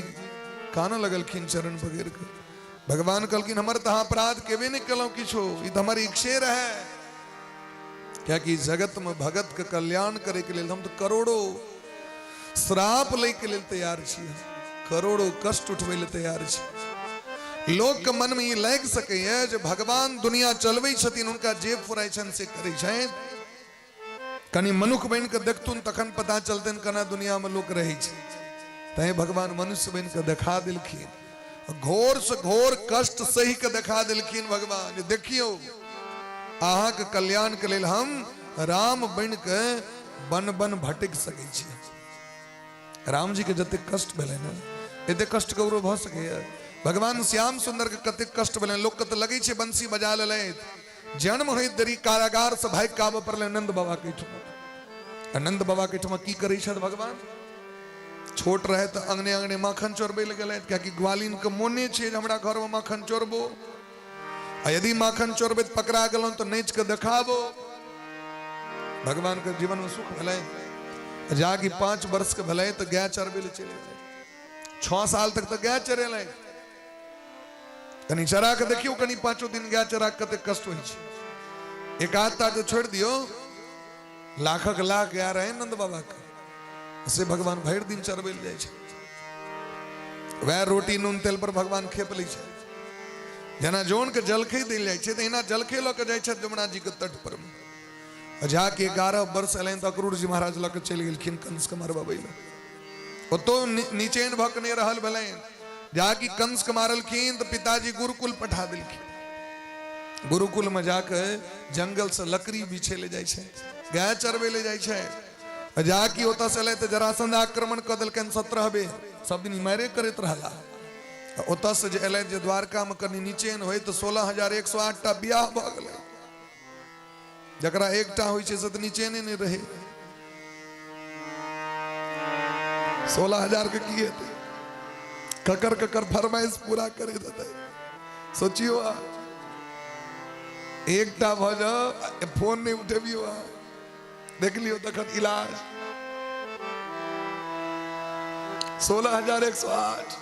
कानऽ लगलखिन चरण पकड़ि कऽ। भगवान कहलखिन हमर तऽ अहाँ अपराध केबे नहि केलहुँ किछो, ई तऽ हमर इच्छे रहै, कियाकि जगत में भगत के कल्याण करे के लेल हम तऽ करोड़ों श्राप लै के लेल तैयार छी, करोड़ों कष्ट उठबै लेल तैयार छी। लोक के मन में ई लागि सकैए जे भगवान दुनिया चलबै छथिन, हुनका जे फुराइ छनि से करै छथि। कनि मनुख बनि कऽ देखथुन तखन पता चलतनि केना दुनिया में लोक रहै छै। तैं भगवान मनुष्य बनि कऽ देखा देलखिन, घोर से घोर कष्ट सही के देखा देलखिन भगवान। देखियौ अहाँके कल्याण के लेल हम राम बनि के वन वन भटकि सकै छी। राम जी के जतेक कष्ट भेलै ने, एते कष्ट ककरो भऽ सकैए? भगवान श्याम सुंदर के कतेक कष्ट भेलै। लोक के तऽ लगै छै बंसी बजा लेलथि। जन्म होइत देरी कारागार से भागि कऽ आबऽ पड़लै नंद बाबा के ओहिठमा। आ नंद बाबा के ओहिठमा की करै छथि भगवान? छोट रहे तऽ अंगने अंगने माखन चोरबै लए गेलथि, कियाकि ग्वालिन के मोने छै जे हमरा घरमे माखन चोरबो, आ यदि माखन चोरबै तऽ पकड़ा गेलहुँ तऽ नाचि कऽ देखाबो। भगवान के जीवन में सुख भेलै। जाकि 5 वर्ष के भेलै तऽ गाय चरबै लए चलि गेलै। 6 साल तक तऽ गाय चरेलै। कनि चरा कऽ देखियौ, कनि 5 दिन गाय चरा कऽ कतेक कष्ट होइ छै। एक आध टा तऽ छोड़ि दियौ, लाखक लाख गाय रहै नंद बाबा के, से भगवान भरि दिन चरबै लए जाइ छै। वएह रोटी नून तेल पर भगवान खेप लै छै। जेना जोन के जलखै देल जाइ छै, तहिना जलखै लऽ के जाइ छथि यमुना जी के तट पर। जाके 11 वर्ष एलनि तऽ अक्रूर जी महाराज लऽ के चलि गेलखिन कंस के मरबबै लए। ओतौ निचैन भऽ के नहि रहल भेलनि। जाकि कंस के मारलखिन तऽ पिताजी गुरुकुल पठा देलखिन। गुरुकुल में जाके जंगल से लकड़ी बिछे ले जाइ छै, गाय चरबै ले जाइ छै। जाकि ओतऽ से एलै तऽ जरासंध आक्रमण कऽ देलकनि 17 बेर, सब दिन मारे करैत रहला। ओतऽ से जे एलै जे द्वारका में कनि निचैन होइ तऽ 16,108 टा बियाह भऽ गेलै। जकरा एकटा होइ छै से तऽ निचैने नहि रहै, 16,000 के की हेतै? ककर ककर फरमाइश पूरा करे देतै, सोचियो। अहाँ एकटा भऽ जाओ, फोन नहि उठेबियो, अहाँ देख लियौ तखन इलाज। 16,108।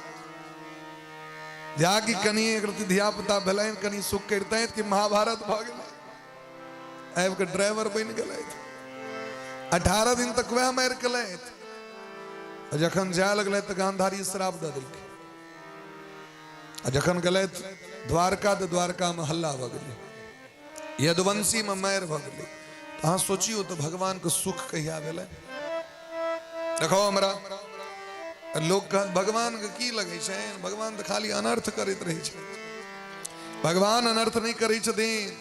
जाकि कनि एक रति धिया पुता भेलनि, कनि सुख करितथि कि महाभारत भऽ गेलै। आबि कऽ ड्राइवर बनि गेलथि। 18 दिन तक वएह मारि केलथि। आ जखन जाय लगलथि तऽ गांधारी श्राप दऽ देलखिन। आ जखन गेलथि द्वारका तऽ द्वारकामे हल्ला भऽ गेलै, यदुवंशीमे मारि भऽ गेलै। अहाँ सोचियौ तऽ भगवानके सुख कहिया भेलै? देखो, हमरा लोक कहत भगवानके की लगै छै, भगवान तऽ खाली अनर्थ करैत रहै छै। भगवान अनर्थ नहि करै छथिन।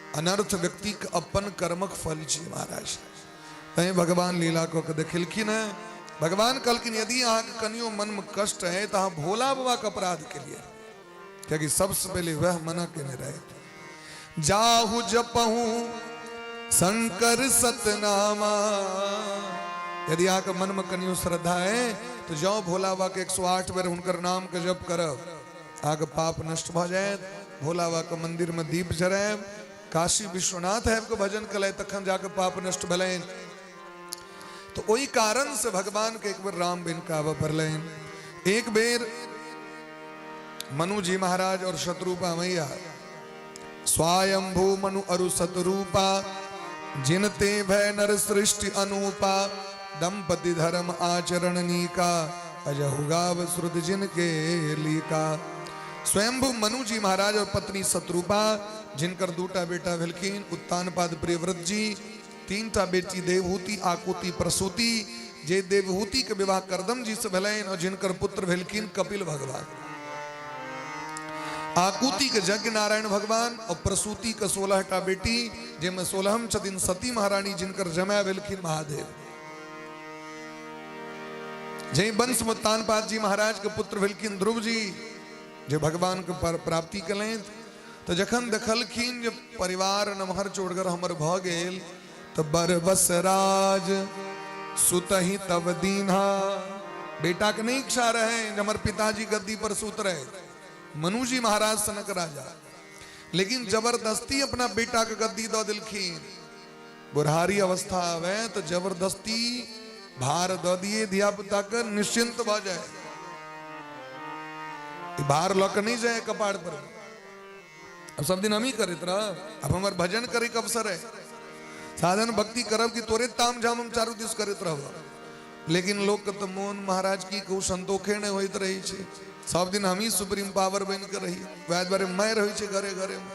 अनर्थ व्यक्तिके अपन कर्मक फल छी महाराज। तैं भगवान लीला कऽ के देखेलखिन हेँ। भगवान कहलखिन यदि अहाँके कनियो मनमे कष्ट है तऽ अहाँ भोला बाबाके अपराध केलियै, कियाकि सबसे पहले वह मना केने रहे। जाहु जपहु शंकर सतनामा। यदि अहाँके मनमे कनियो श्रद्धा है तो जाओ भोला बाबा के 108 बेर हुनकर नाम के जप करब, अहाँके पाप नष्ट भऽ जायत। भोला बाबा के मंदिर में दीप जरायब, काशी विश्वनाथ आबि के भजन कलै, तखन जाके पाप नष्ट भेलनि। तो ओहि कारण से भगवान के एक बेर राम बिन के आबऽ पड़लनि। एक बेर मनु जी महाराज और शत्रुपा मैया, स्वयंभू मनु अरु शत्रुपा, जिनते भय नर सृष्टि अनूपा, दंपति धर्म आचरण नीका, अजहु गाव श्रुत जिनके लीका। स्वयंभू मनु जी महाराज और पत्नी शत्रुपा, जिनकर दूटा बेटा भेलखिन उत्तानपाद प्रियव्रत जी, 3टा बेटी देवहूति आकुति प्रसूति, जे देवहूति के विवाह करदम जी से भेलनि और जिनकर पुत्र भेलखिन कपिल भगवान। आकुति के यज्ञ नारायण भगवान और प्रसूति के 16टा बेटी, जाहिमे 16म छथिन सती महारानी, जिनकर जमाय भेलखिन महादेव। जहि वंश में उत्तानपाद जी महाराज के पुत्र भेलखिन ध्रुव जी, जे भगवान के प्राप्ति केलनि। तऽ जखन देखलखिन जे परिवार नमहर चोड़गर हमर भऽ गेल, तऽ बरबस राज सुतही तब दीन्हा। बेटा के नहीं इच्छा रहे जे हमर पिताजी गद्दी पर सुत रहे, मनुजी महाराज सनक राजा, लेकिन जबरदस्ती अपना बेटा के गद्दी दऽ देलखिन। बुढ़ारी अवस्था आवे तो जबरदस्ती भार दऽ दिए धिया पुता के, निश्चिंत भऽ जाए, भार लऽ के नहीं जाए कपार पर। अब सब दिन हम ही करैत रह, अब हमर भजन करे के अवसर है, साधन भक्ति करब कि तोरे ताम झाम हम चारू दिस करैत रहब। लेकिन लोक के तो मोन महाराज की कहू संतोखे नहीं होइत रहे छै, सब दिन हम ही सुप्रीम पावर बन के रही, वएह दुआरे मारि होइ छै घरे घरे में।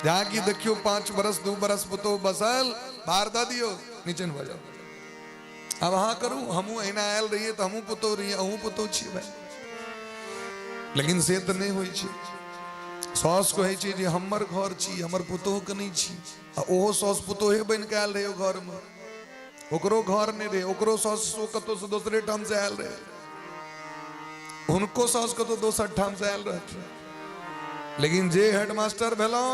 जहाँ की देखियो 5 बरस 2 बरस पुतोह बसल, बाहर दऽ दियौ, नीचे भऽ जाओ। आब अहाँ करू, हमहूँ एहिना आयल रहियै तऽ हमहूँ पुतोह रहियै, अहूँ पुतोह छियै भाय। लेकिन से तऽ नहि होइ छै। साउस कहै छै जे हमर घर छी, हमर पुतोहके नहि छी, आ ओहो साउस पुतोहे बनि कऽ आयल रहै ओ घरमे। ओकरो घर नहि रहै, ओकरो साउस ससुर कतहुसँ दोसरे ठामसँ आयल रहै, हुनको साउस कतहु दोसर ठामसँ आयल रहथिन। लेकिन जे हेडमास्टर भेलहुँ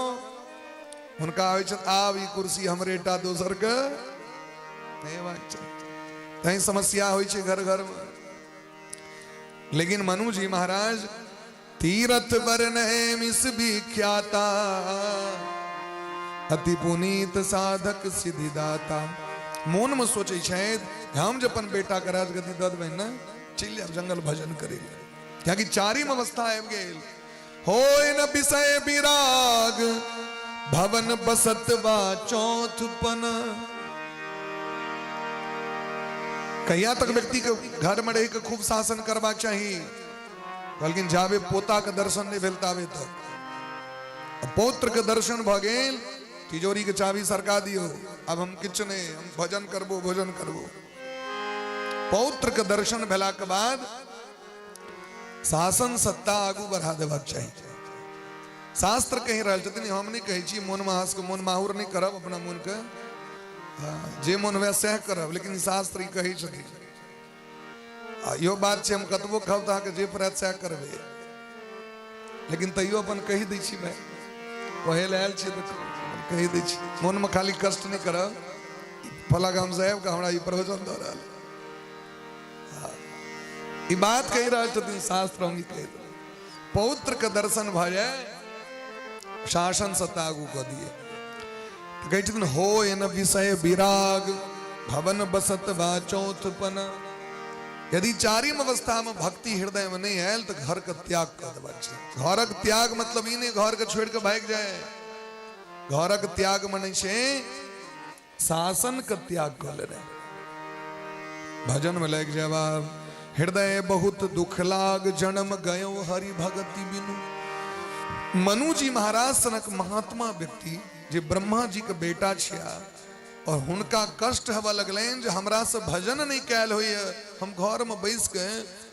हुनका होइ छनि आब ई कुर्सी हमरे टा, दोसरके नहि हेबाक चाही। तैं समस्या होइ छै घर घरमे। लेकिन मनु जी महाराज तीरथ बरनैमिष विख्याता, अति पुनीत साधक सिद्धिदाता। मोन में सोचै छथि हम जे अपन बेटा के राजगद्दी दऽ देबै ने, चलि जायब जंगल भजन करै लए, कियाकि चारिम अवस्था आबि गेल। होय न विषय विराग, भवन बसत बा चौथपन। कहिया तक व्यक्ति के घर में रहि के खूब शासन करबाक चाही? कहलखिन जाबे पोता के दर्शन नहीं भेल ताबे तक। पौत्र के दर्शन भऽ गेल, तिजोरी के चाबी सरका दियौ, अब हम किछु नहीं, हम भजन करबो भोजन करबो। पौत्र के दर्शन भेला के बाद शासन सत्ता आगू बढ़ा देबाक चाही। शास्त्र कहि रहल छथिन, हम नहि कहै छी। मोन में के मोन माहुर नहि करब, अपना मोन के जे मोन हुए सएह करब, लेकिन शास्त्र ई कहै छथिन। आ इहो बात छै, हम कतबो कहब तऽ अहाँके जे पड़त सएह करबै, लेकिन तैयो अपन कहि दै छी भाय, कहै लए आयल छी तऽ कहि दै छी। मोनमे खाली कष्ट नहि करब, फला गामसँ आबि कऽ हमरा ई प्रवचन दऽ रहल, ई बात कहि रहल छथिन शास्त्र। हम ई कहि पौत्र के दर्शन भऽ जाय, शासन सत्ता आगू कऽ दिए। तऽ कहै छथिन हो एन विषय विराग, भवन बसत बा चौथपन। यदि चारिम अवस्था में भक्ति हृदय में नहीं आयल तऽ घर के त्याग कऽ देबाक छै। घरक त्याग मतलब ई नहि घर के छोड़ि कऽ भागि जाय। घरक त्याग मने छै शासन के त्याग कऽ लेनाइ, भजन में लागि जायब। आब हृदय बहुत दुख लाग, जन्म गयो हरि भगति बिनु। मनु जी महाराज सनक महात्मा व्यक्ति जे ब्रह्मा जी के बेटा छिया, और हुनका कष्ट हेबऽ लगलनि जे हमरा से भजन नहीं कयल होइए, हम घर में बैस के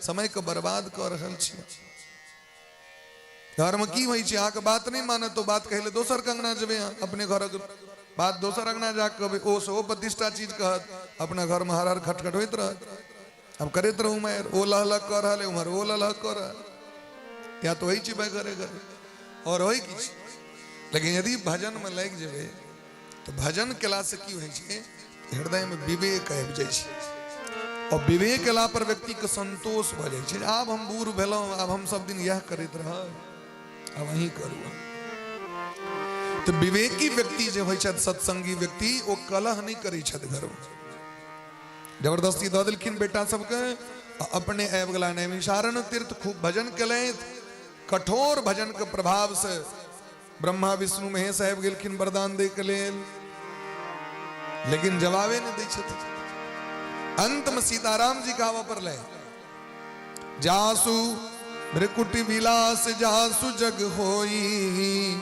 समय के बर्बाद कऽ रहल छी। घरमे की होइ छै, अहाँके बात नहि मानत तो बात कहै लए दोसर के अंगना जेबै अहाँ, अपने घरक बात दोसर अंगना जा कऽ कहबै, ओ सेहो 32टा चीज कहत, अपना घरमे हर हर खटखट होइत रहत। आब करैत रहू मारि, ओ लहलह कऽ रहल उम्हर, ओ लहलह कऽ रहल, या तऽ होइ छै भाय घरे घरे आओर होइ किछु। लेकिन यदि भजनमे लागि जेबै तऽ भजन केलासँ की होइ छै, हृदयमे विवेक आबि जाइ छै, और विवेक एला पर व्यक्तिके संतोष भऽ जाइ छै। आब हम बूढ़ भेलहुँ, आब हम सब दिन इएह करैत रहब, आब अहीं करू। तऽ विवेकी व्यक्ति जे होइ छथि, सत्संगी व्यक्ति, ओ कलह नहि करै छथि घरमे। जबरदस्ती दऽ देलखिन बेटा सबके, अपने आबि गेला नैमिषारण्य तीर्थ, खूब भजन केलथि। कठोर भजन के प्रभाव से ब्रह्मा विष्णु महेश आबि गेलखिन वरदान दै के लेल, लेकिन जवाबे नहि दै छथिन। अंत में सीताराम जी के आबऽ पड़लै। जासु भ्रिकुटी विलास जासु जग होई,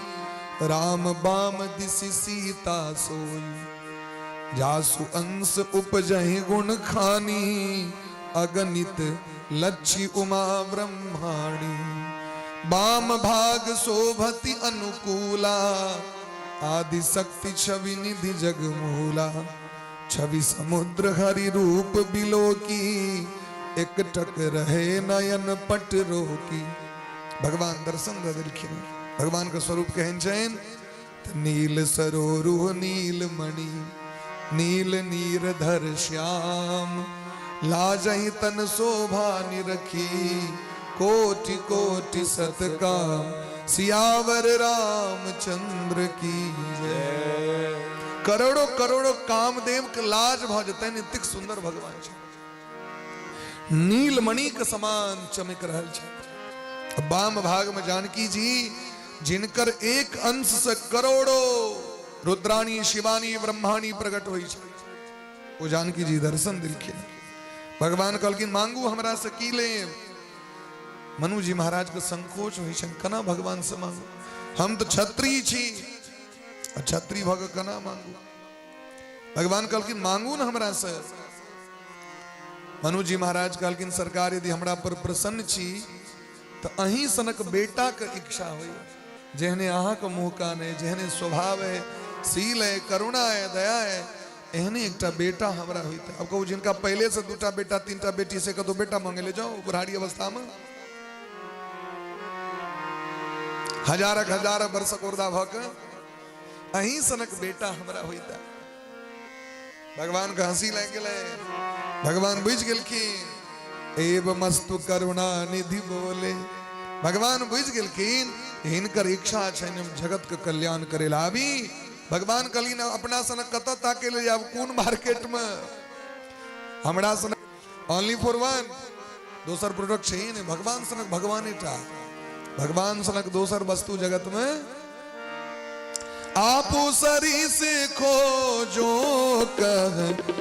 राम बाम दिशि सीता सोई। जासु अंश उपजहि गुण खानी, अगणित लच्छी उमा ब्रह्माणी। बाम भाग शोभति अनुकूला, आदि शक्ति छवि निधि जगमूला। छवि समुद्र हरि रूप बिलोकी, एक टक रहे नयन पट रोकी। भगवान दर्शन दऽ देलखिन। भगवान के स्वरूप केहन छनि? नील सरोरुह नील मणि, नील नीर धर श्याम। लाजहि तन शोभा निरखी, कोटि कोटि सतकाम। सियावर रामचंद्र की जय। करोड़ों करोड़ों कामदेव के लाज भऽ जेतनि, एतेक सुंदर भगवान छै, नीलमणि के समान चमक रहल छै। बाम भाग में जानकी जी, जिनकर एक अंश से करोड़ों रुद्राणी शिवानी ब्रह्माणी प्रकट होइ छै, ओ जानकी जी दर्शन दिलखिन। भगवान कहलखिन मांगू हमरा से की लेब? मनु जी महाराज के संकोच होइ छनि, केना भगवान से मांगू, हम तऽ क्षत्रिय छी, आ क्षत्रिय भऽ कऽ केना मांगू? भगवान कहलखिन मांगू ने हमरा से। मनु जी महाराज कहलखिन सरकार यदि हमरा पर प्रसन्न छी तऽ अहीं सनक बेटाके इच्छा होइए, जेहने अहाँके मुँह कान है, जेहने स्वभाव है, शील है, करुणा है, दया है, एहने एकटा बेटा हमरा होइते। आब कहू, जिनका पहिले से दूटा बेटा तीनटा बेटी, से कतौ बेटा मांगे ले जाओ बुढ़ारी अवस्था में, हजारक हजार वर्षक उर्दा भऽ के अहीं सनक बेटा हमरा होइता। भगवान के हंसी लागि गेलै। भगवान बुझि गेलखिन, एव मस्तु करुणा निधि बोले। भगवान बुझि गेलखिन हिनकर इच्छा छनि हम जगत के कल्याण करे ला आबी। भगवान कहलिन, अपना सनक कतऽ ताके ले जाब, कोन मार्केट में हमरा सनक? ओनली फॉर वन, दोसर प्रोडक्ट छै नहि भगवान सनक, भगवाने टा भगवान सनक, दोसर वस्तु जगत में। आप सरी से खोजो कह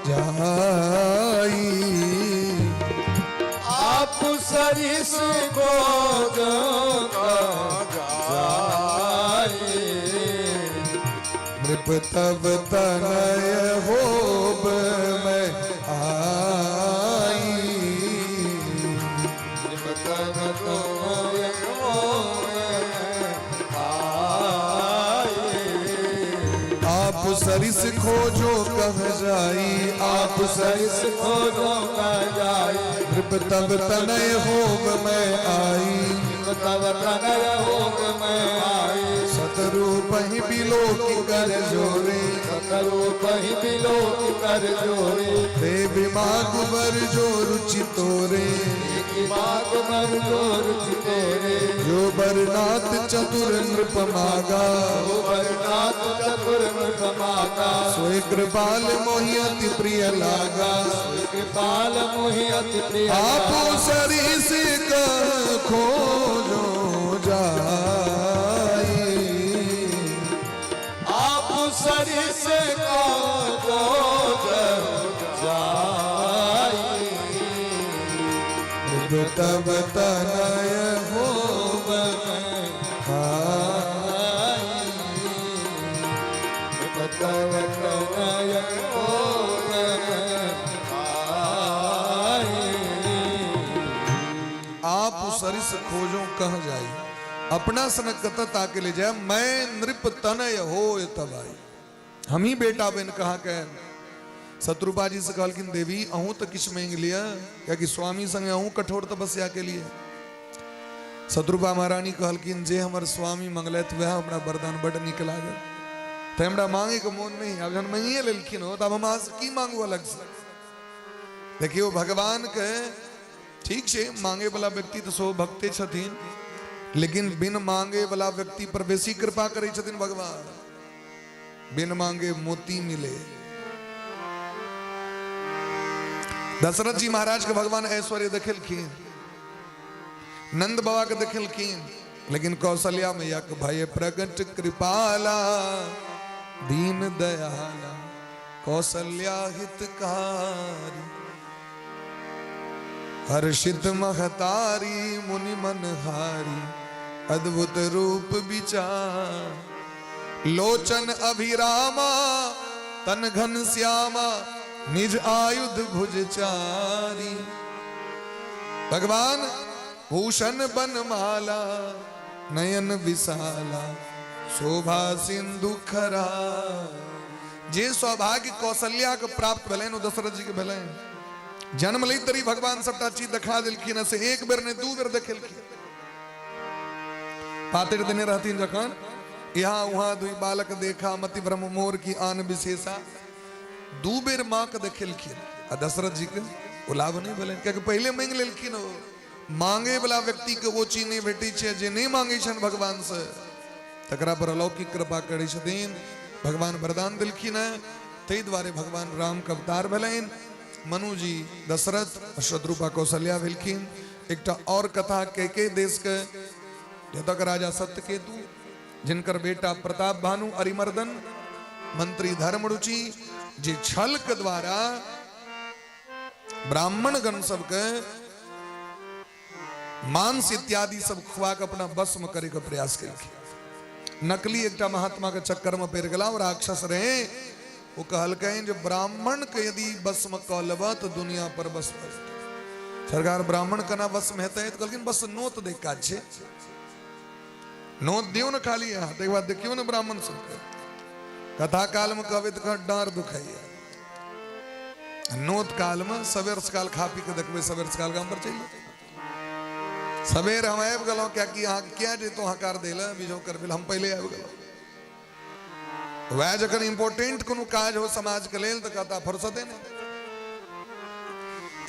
जाई, आप सरिस को जो जाई, नृप तब तनय होब मैं आई। नृप तब तनय होब आई। आप सरिस खोजो कह जाई, आप सरिस खोजो कह जाई, नृप तब तनय होब मैं आई। तब तनय होब मैं आई। सतरूप ही बिलोक कर जोरे, सतरूप ही बिलोक कर जोरे, देवी मागु बर जो रुचि तोरे, माग बर जो रुचि तोरे। जो बरनाथ चतुर नृप मागा, जो बरनाथ चतुर नृप मागा, सोए कृपाल मोहि अति प्रिय लागा। कृपाल मोहि अति प्रिय। आप सरिस खोजो जाई, आप सरिस खोजो जाई, तब तनय होब आई। तब तनय होब आई। आप सरिस खोजो कह जाई, अपना सनक कत ताके ले जाए, मैं नृप तनय हो तब आई। हम ही बेटा बन कहा के। शत्रुपा जी से कहलखिन, देवी अहूँ तो किछु मांगि लिअ, कियाकि स्वामी संगे अहूँ कठोर तपस्या के लिए। शत्रुपा महारानी कहलखिन, जे हमर स्वामी मंगलथि वएह हमरा वरदान बड नीक लागल, तऽ हमरा मांगे के मोन नहीं। आब जहन मांगिए लेलखिन हो, तब हम अहाँ से की मांगू अलग से? देखियौ, भगवान के ठीक छै, मांगे वाला व्यक्ति तऽ सेहो भक्ते छथिन, लेकिन बिन मांगे वाला व्यक्ति पर बेसी कृपा करै छथिन भगवान। बिन मांगे मोती मिले। दशरथ जी महाराज के भगवान ऐश्वर्य देखेलखिन, नंद बाबा के देखेलखिन, लेकिन कौशल्या मैया के भय प्रगट कृपाला, दीन दयाला, कौशल्या हितकारी, हर्षित महतारी, मुनि मनहारी, अद्भुत रूप विचार, लोचन अभिरामा, तन घन श्यामा, निज आयुध भुज चारी, भगवान भूषण बनमाला, नयन विशाला, शोभा सिंधु खरा। जे सौभाग्य कौशल्या के प्राप्त भेलनि ओ दशरथ जी के भेलनि? जन्म लैत रही भगवान सबटा चीज देखा देलखिन, से एक बेर नहि, दू बेर देखेलखिन। पातरि देने रहथिन जखन, यहाँ वहां दुई बालक देखा, मति भ्रम मोर की आन विशेषा। दू बेर माँ के देखेलखिन आ दशरथ जी के ओ लाभ नहि भेलनि, कियाकि पहिले मांगि लेलखिन। ओ मांगे वाला व्यक्ति के ओ चीज नहि भेटै छै। जे नहि मांगै छनि भगवान से, तकरा पर अलौकिक कृपा करै छथिन भगवान। वरदान देलखिन हेँ, ताहि दुआरे भगवान राम के अवतार भेलनि। मनु जी दशरथ, शत्रुपा कौशल्या भेलखिन। एकटा और कथा, के देश के जतक राजा सत्यकेतु, जिनकर बेटा प्रताप भानु अरिमर्दन, मंत्री धर्मरुचि, जे छल के द्वारा ब्राह्मण गण सबके मांस इत्यादि सब खुआ के अपना वश में करे के प्रयास केलखिन। नकली एकटा महात्मा के चक्कर में पड़ि गेला और राक्षस रहे। ओ कहलकनि जे ब्राह्मण के यदि वश में कऽ लेबह तऽ दुनिया पर वश भऽ जेतै। सरकार, ब्राह्मण केना वश में हेतै? तऽ कहलखिन, बस नोत दै काज छै, नोत दियौ ने खाली अहाँ, ताहिके बाद देखियौ ने ब्राह्मण सबके। कथा काल में कहबै तऽ कहत डाँड़ दुखाइया। नोत कालमे सबेर सकाल खा पी कऽ देखबै, सबेर सकाल गाम पर चलि जेतै। सबेर हम आबि गेलहुँ, कियाकि अहाँके किया जैतहुँ हकार दै लए, बिझौ करबै लए, हम पहिले आबि गेलहुँ। वएह जखन इम्पोर्टेंट कोनो काज हो समाजके लेल तऽ कहता फुर्सते नहि।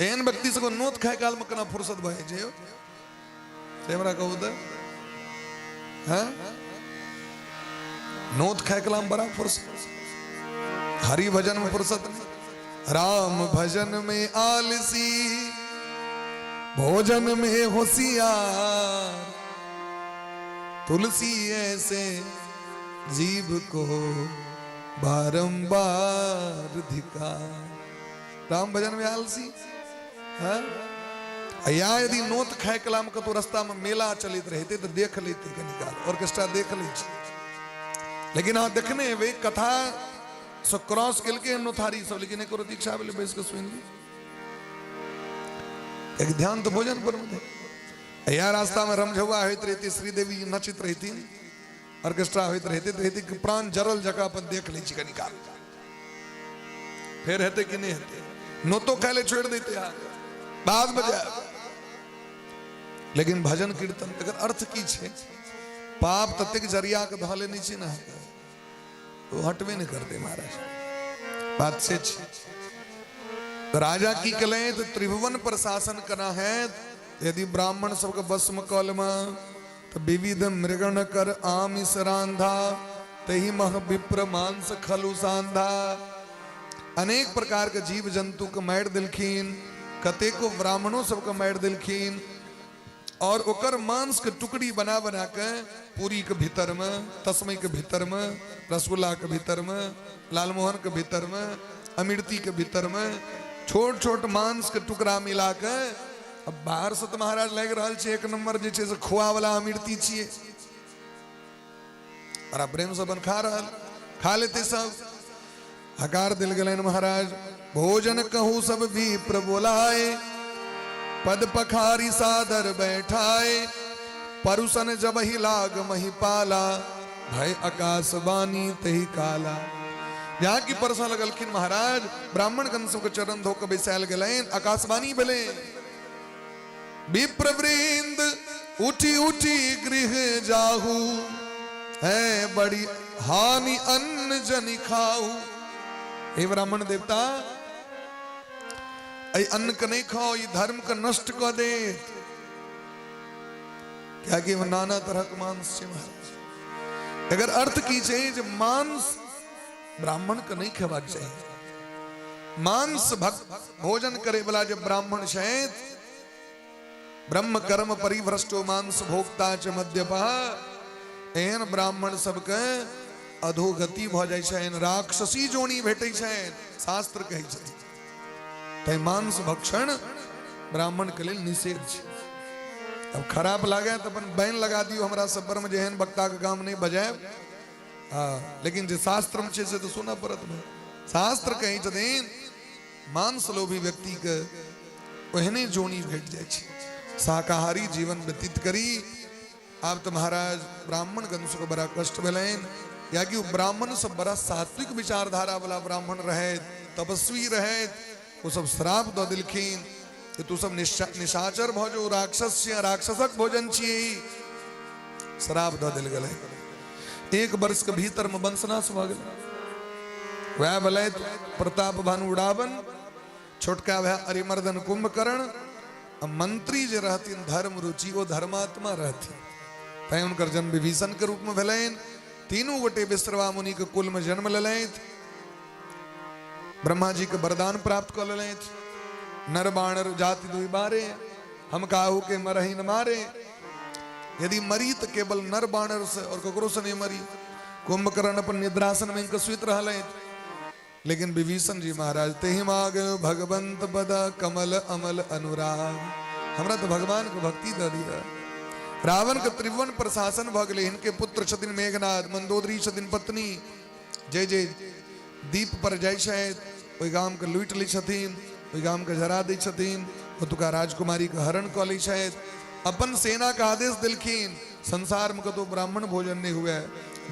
एहन व्यक्ति सबके नोत खाय कालमे केना फुर्सत भऽ जाइ छै यौ, से हमरा कहू तऽ। हँ, नोत खाय कालमे बड़ा फुर्सत, हरि भजन में फुर्सत नहीं। राम भजन में आलसी, भोजन में होशियार, तुलसी ऐसे जीव को बारंबार धिकार। राम भजन में आलसी हाँ? या यदि नोत खाय कलाम कतौ रास्ता में मेला चलैत रहते तो देख लेते, कनी काल ऑर्केस्ट्रा देख लै छी। लेकिन अहाँ देखने हेबै, कथा से क्रॉस केलकै नोथारी सब, लेकिन एको रत्ती इच्छा भेलै बैस कऽ सुनि ली? एक ध्यान तऽ भोजन पर मे। या रास्ता में रमझौआ होइत रहती, श्रीदेवी नचैत रहती, ऑर्केस्ट्रा होइत रहते तऽ हेतै कि प्राण जरल जकाँ अपन देख लै छी कनी काल, फेर हेतै कि नहि हेतै? नोतो खाय ले छोड़ि दैते अहाँके बाद में जायब। लेकिन भजन कीर्तन, एकर अर्थ की छै? पाप ततेक जरिया के धऽ लेने छी ने अहाँके, ओ हटबे नहि करतै महाराज, बात से छै। तऽ राजा की केलनि? तऽ त्रिभुवन पर शासन केना हैत यदि ब्राह्मण सबके वशमे कऽ लेबै? तऽ विविध मृगण कर आमिष रांधा, तही मह विप्र मांस खलु सांधा। अनेक प्रकार के जीव जंतु के मारि देलखिन, कतेको ब्राह्मणों सबके मारि देलखिन और ओकर मांस के टुकड़ी बना बना के पूरी के भीतर में, तस्मई के भीतर में, रसगुल्ला के भीतर में, लालमोहन के भीतर में, अमृति के भीतर में छोट छोट मांस के टुकड़ा मिला के। अब बाहर से तऽ महाराज लागि रहल छै एक नंबर जे छै से खोआ वाला अमृति छियै। बड़ा प्रेम से अपन खा रहल, खा लेते सब। हकार दिल गेलनि महाराज। भोजन कहू सब विप्र बोलाए, पद पखारी सादर बैठाए, परुसन जब ही लाग मही पाला, भय आकाश वाणी तही काला। यहाँ की परसा लगलखिन महाराज, ब्राह्मण गण सबके चरण धो के बैसायल गेलनि, आकाशवाणी भेलै। विप्र वृंद उठी उठी गृह जाहू, है बड़ी हानि अन्न जनि खाऊ। हे ब्राह्मण देवता, एहि अन्न के नहीं खाओ, ई धर्म के नष्ट कऽ देत, कियाकि नाना तरहक मांस छै महाराज। एकर अर्थ की छै जे मांस ब्राह्मण के नहीं खेबाक चाही। मांस भक्त भोजन करे वाला जे ब्राह्मण छथि, ब्रह्म कर्म परिभ्रष्टो मांस भोक्ता च मद्यपः, एहन ब्राह्मण सबके अधोगति भऽ जाइ छनि, राक्षसी जोनी भेटै छनि, शास्त्र कहै छथिन। तैं मांस भक्षण ब्राह्मण के लेल निषेध छै। अब खराब लागे तऽ अपन बैन लगा दियौ हमरा सब पर में, जे एहन वक्ता के गाम नहि बजायब। हँ, लेकिन जे शास्त्र में छै से तऽ सुनऽ पड़त ने। शास्त्र कहै छथिन मांस लोभी व्यक्ति के ओहने जोनी भेट जाइ छै। शाकाहारी जीवन व्यतीत करी। आब तऽ महाराज ब्राह्मण गण सबके बड़ा कष्ट भेलनि, कियाकि ओ ब्राह्मण सब बड़ा सात्विक विचारधारा वाला ब्राह्मण रहैत, तपस्वी रहैत। ओ सब श्राप दऽ देलखिन कि तू सब निशाचर भऽ जो, राक्षस छियै, राक्षसक भोजन छियै। श्राप दऽ देल गेलै। एक वर्ष के भीतर में वंशनाश भऽ गेलै। वएह भेलथि प्रताप भानु रावण, छोटका भाय अरिमर्दन कुंभकर्ण, आ मंत्री जे रहथिन धर्म रुचि, ओ धर्मात्मा रहथिन, तैं हुनकर जन्म विभीषण के रूप में भेलनि। तीनू गोटे विश्रवा मुनि के कुल में जन्म लेलथि, ब्रह्मा जी के वरदान प्राप्त कऽ लेलथि। नर बाणर जाति दुई बारे, हम काहू के मरही न मारे। यदि मरी तो केवल नर बाणर से और ककरो से नहीं मरी। कुंभकर्ण अपन निद्रासन में इनके सुति रहलथि, लेकिन विभीषण जी महाराज तेहि माग भगवंत पद कमल अमल अनुराग, हमरा तो भगवान के भक्ति दऽ दिया। रावण के त्रिभुवन प्रशासन भऽ गेलै। हिनके पुत्र छथिन मेघनाद, मंदोदरी छथिन पत्नी। जे जे दीप पर जाइ छथि ओहि गामके लूटि लै छथिन, ओहि गामके जरा दै छथिन, ओतुका राजकुमारीके हरण कऽ लै छथि। अपन सेनाके आदेश देलखिन, संसारमे कतहु ब्राह्मण भोजन नहि हुए,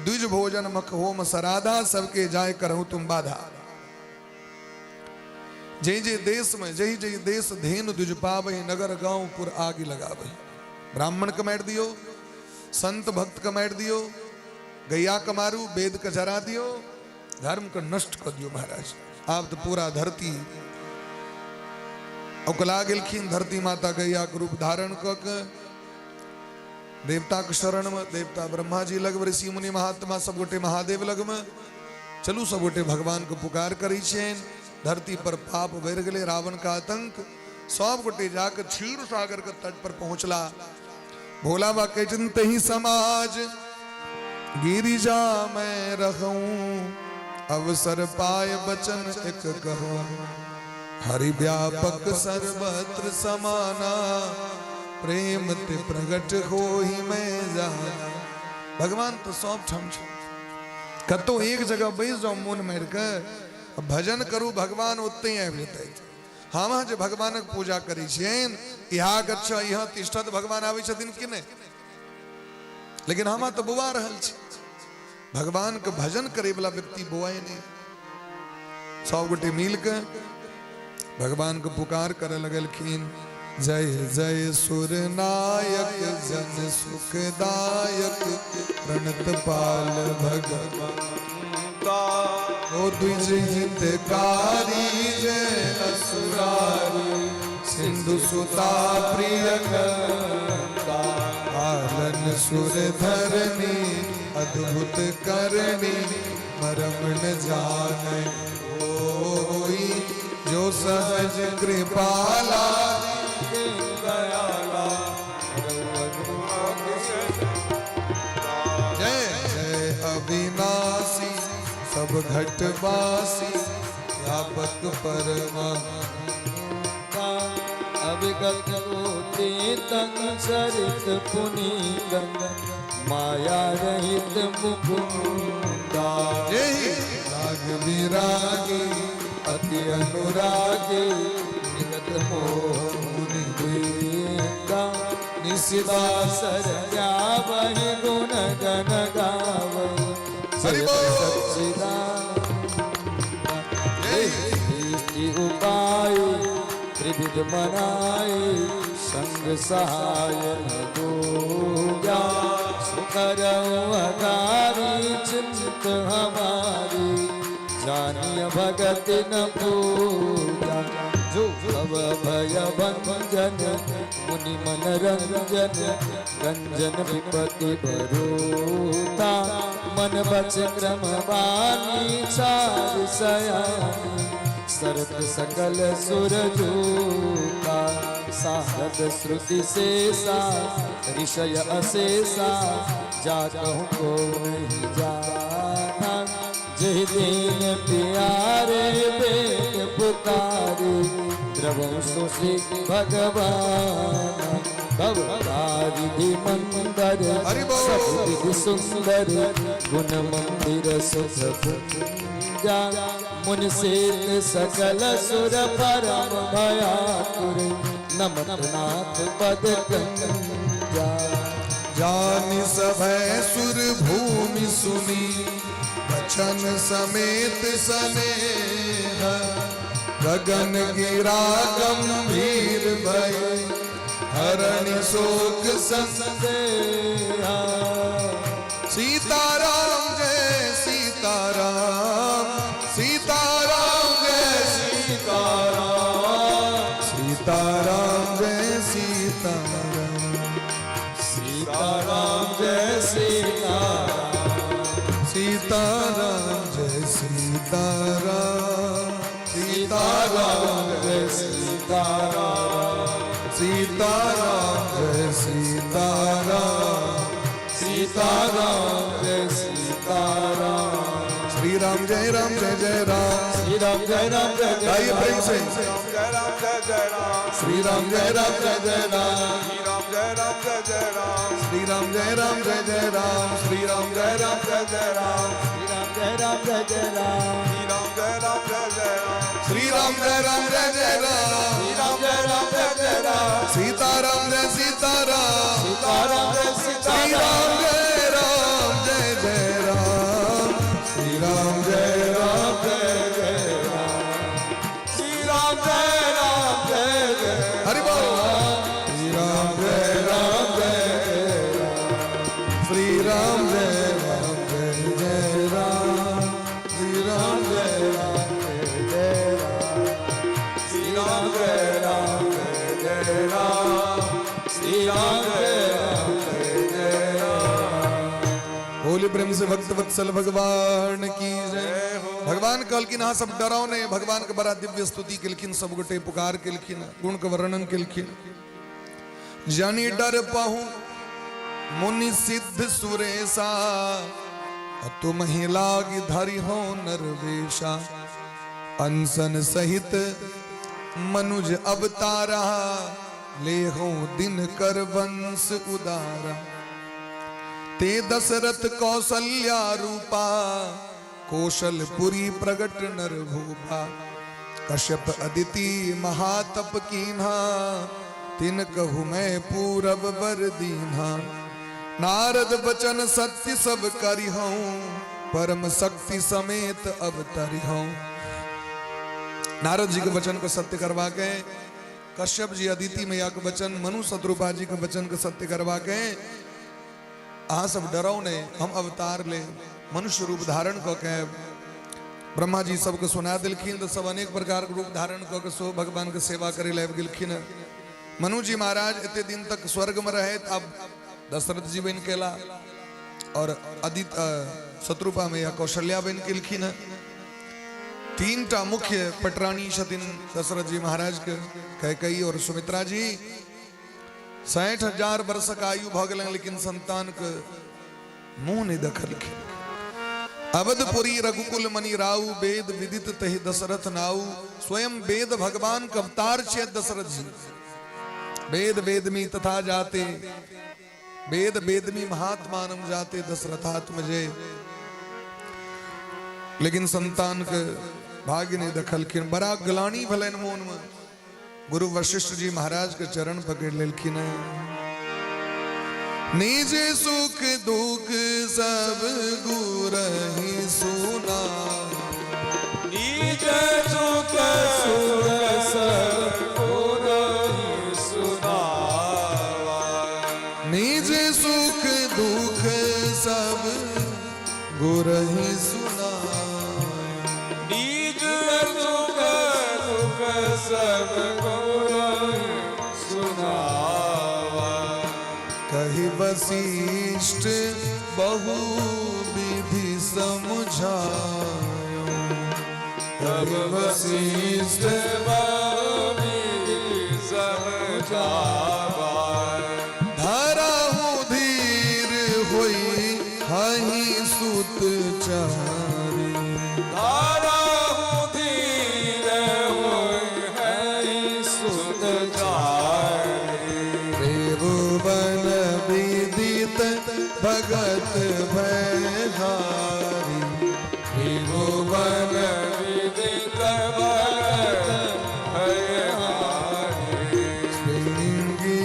द्विज भोजन मख होम सराधा, सबके जाय करहु तुम बाधा। जे जे देशमे जहि जहि देश धेनु द्विज पाबहि नगर गांव पुर आगि लगाबहि। ब्राह्मण के मारि दियौ, संत भक्त के मारि दियौ, गैया के मारू, वेद के जरा दियौ, धर्म के नष्ट कऽ दियौ महाराज। आब तऽ पूरा धरती ओकला गेलखिन। धरती माता गैया के रूप धारण कऽ के देवता के शरण में, देवता ब्रह्मा जी लग, ऋषि मुनि महात्मा सब गोटे महादेव लग में, चलू सब गोटे भगवान के पुकार करै छियनि। धरती पर पाप बढ़ि गेलै, रावण का आतंक, सब गोटे जाके क्षीर सागर के तट पर पहुंचला। भोला बा कहै छथिन तही समाज गिरिजा मैं रहूं, अवसर पाए बचन एक कहूं। हरि व्यापक सर्वत्र समाना, प्रेम ते प्रगट हो ही मैं जाना। भगवान तो सब ठाम छै, कतौ एक जगह बैस जाओ मोन मारि के भजन करू, भगवान ओतहि आबि जेतै। हम जे भगवानक पूजा करै छियनि, इहा गच्छ इह तिष्ठत, भगवान आबै छथिन कि नहि? लेकिन हम तऽ बौआ रहल छी। भगवान के भजन करे वाला व्यक्ति बौआए नहि। सब गोटे मिल के भगवान के पुकार करे लगलखिन। जय जय सुर नायक जन सुखदायक, प्रणत पाल भगवंता। ओ द्विज हितकारी जय असुरारी, सिंधु सुता प्रिय कंता। पालन सुर धरनी अद्भुत करनी, मरम न जाने कोई। जो सहज कृपाला दयाला। जय जय अविनाशी सब घटवासी, व्यापक परमा। अविगत कोटि तन चरित पुनीतन, माया रहित मुकुंदा। जय राग विरागी अति अनुरागी, निगत मोह मुनि वृंदा। निशिदासर निशिदासर गावहि गुण गण गावहि, हरि जय बोल। सच्चिदानंद। जय दृष्टि उपाय त्रिविध मनाए, संग सहाय न दूजा। सुकर अगारी चिंत हमारी, जानिय भगत न पूजा। जो भव भय भंजन मुनि मन रंजन, रंजन विपति बरोता। मन बच क्रम बानी चार सयानी, सरत सकल सुर जूता। सारद श्रुति शेषा ऋषय अशेषा, जा कहूँ को नहीं जाना। जय दीन प्यारे बेद पुकारे, द्रवं सुश्री भगवान। भवतारिधि मंदर हरि बोल। सब विधि सुंदर, गुण मंदिर सुख पुंजा। मुनि सेत सकल सुर परम भयातुर, नमत नाथ पद कंजा। जानि सभय सुर भूमि सुनी, बचन समेत सनेह। गगन गिरा गंभीर भय, हरण शोक संदेहा। सीताराम जय सीताराम, सीताराम जय सीताराम, सीताराम जय सीताराम, सीताराम जय सीताराम, सीताराम जय सीताराम, सीताराम जय सीताराम, सीताराम जय सीताराम, सीताराम जय सीताराम। श्री राम जय राम जय जय राम। श्री राम जय राम जय जय गाइए प्रेम से। जय राम जय जय राम। श्री राम जय राम जय जय राम। श्री राम जय राम जय जय राम। श्री राम जय राम जय जय राम। श्री राम जय राम जय जय राम। श्री राम जय राम जय जय राम। श्री राम जय राम जय जय राम। श्री राम जय राम जय जय राम। श्री राम जय राम जय जय राम। सीताराम जय सीताराम। सीताराम जय श्री सीताराम। राम जय राम जय जय राम। श्री राम जय राम जय जय राम। श्री राम बोले प्रेम से भक्त वत्सल भगवान की जय। भगवान कहलखिन अहाँ सब डराओ नहीं। भगवान के बड़ा दिव्य स्तुति केलखिन, सब गोटे पुकार केलखिन, गुण के वर्णन केलखिन। जानी डर पहु मुनि सिद्ध सुरेशा, तुम ही लाग धरि हो नरवेशा। अनसन सहित मनुज अवतारा, ले हो दिन कर वंश उदारा। ते दशरथ कौशल्या रूपा, कौशलपुरी प्रगट नर भूपा। कश्यप अदिति महातप कीन्हा, तिन कहु मैं पूरब वर दीन्हा। नारद वचन सत्य सब करिहूं, परम शक्ति समेत अवतरिहूं। नारद जी के वचन को सत्य करवा के, कश्यप जी अदिति मैया के वचन, मनु शत्रुपा जी के वचन के सत्य करवा के, अहाँ सब डरो ने, हम अवतार ले मनुष्य रूप धारण कऽ के। ब्रह्मा जी सबके सुना देलखिन तऽ सब अनेक प्रकार के रूप धारण कऽ के सो भगवान के सेवा करे लए आबि गेलखिन। मनु जी महाराज एते दिन तक स्वर्ग में रहे, अब दशरथ जी बनि केला और अदित शत्रुपा मैया कौशल्या बनि गेलखिन। तीन टा मुख्य पटरानी छथिन दशरथ जी महाराज के, कैकेयी और सुमित्रा जी। 60,000 वर्षक आयु भऽ गेलनि, लेकिन संतान के मुंह नहीं देखलखिन। अवधपुरी रघुकुल मणि राउ, वेद विदित तहि दशरथ नाउ। स्वयं वेद भगवान के अवतार छे दशरथ जी। वेद वेदमी तथा जाते, वेद वेदमी महात्मानम जाते दशरथात्मजे। लेकिन संतान के भाग्य नहीं देखलखिन, बड़ा ग्लानी भेलनि मोन में। गुरु वशिष्ठ जी महाराज के चरण पकड़ लेलखिन। निज सुख दुख सब गुरहि सुना, निज सुख सुख सब गुरहि सुनावा। निज सुख दुख सब गुरहि सुना, निज सुख दुख सब गुरहि सुनावा। कहि वशिष्ठ बहु विधि समझायो, कहि वशिष्ठ बहु विधि समझावा। धरहु धीर होई हहि सुत चारी, धारहु धीर होई हरि सुत चारी। त्रिभुवन विदित भगत भयहारी, त्रिभुवन विदित भगत भयहारी। श्रृंगी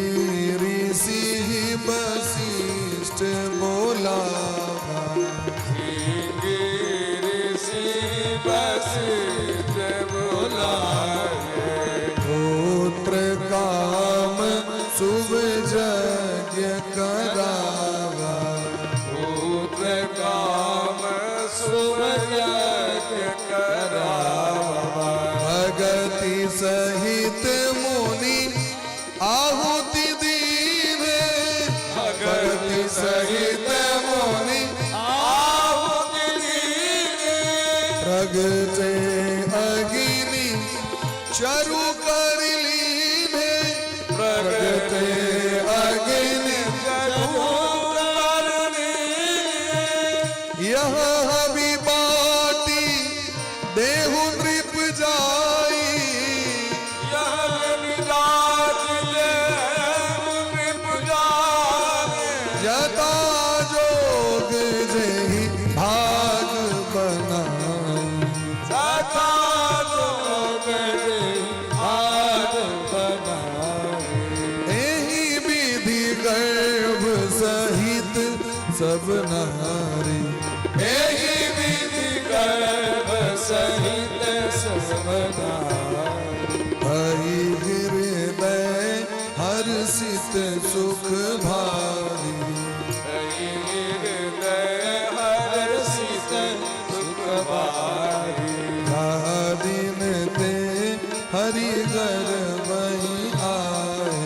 ऋषि वशिष्ठ बोलावा, श्रृंगी ऋषि वशिष्ठ बुलाए। पुत्र काम शुभ यज्ञ करावा, पुत्र काम शुभ यज्ञ करावा। भगति सहित मुनि आहुति दीन्हे, भगति सहित मुनि आहुति दीन्हे। प्रगटे अग्नि चरु कर लीन्हे, प्रगटे अग्नि चरु कर लीन्हे। यह हवि बाटी देहु नृप जाई, यह विराज देहु नृप जाई। जता जोग जेहि भाग बनाई, सदा जोग जेहि भाग बनाई। एहि विधि गर्भ सहित सब नारी, एहि विधि गर्भ सहित सब नारी। भई हृदय हर्षित सुख भारी, हृदय हर्षित सुख भारी। जा दिन ते हरि गर्भहि आए,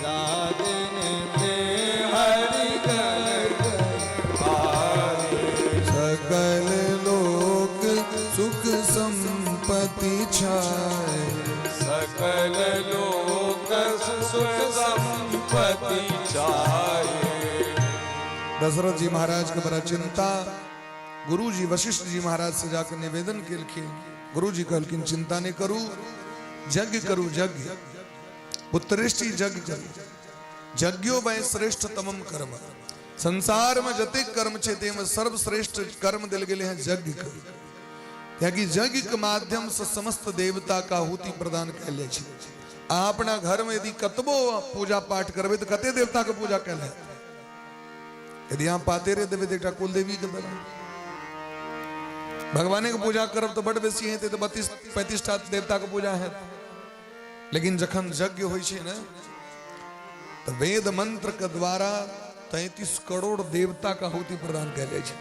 जा दिन ते हरि गर्भ आए। दशरथ जी महाराज के बड़ा चिंता। गुरु जी वशिष्ठ जी महाराज से जाकर निवेदन केलखिन। गुरु जी कहलखिन चिंता नहीं करू, यज्ञ करू, यज्ञ पुत्रेष्टि यज्ञ करू। यज्ञो वै श्रेष्ठ तमम कर्म। संसार में जतेक कर्म छै ते में सर्वश्रेष्ठ कर्म दिल गेले हैं यज्ञ करू, कियाकि यज्ञ के माध्यम से समस्त देवता का आहुति प्रदान कयल जाइ छै। अहाँ अपना घर में यदि कतबो पूजा पाठ करबै तऽ कते देवता के पूजा कयल हैत? यदि अहाँ पातेरे देबै तऽ एकटा कुलदेवी के देबै, भगवाने के पूजा करब तऽ बड बेसी हेतै, तऽ 32 35 टा देवता के पूजा हैत। लेकिन जखन यज्ञ होइ छै ने तऽ वेद मंत्र के द्वारा 33 करोड़ देवता के आहुति प्रदान कयल जाइ छै,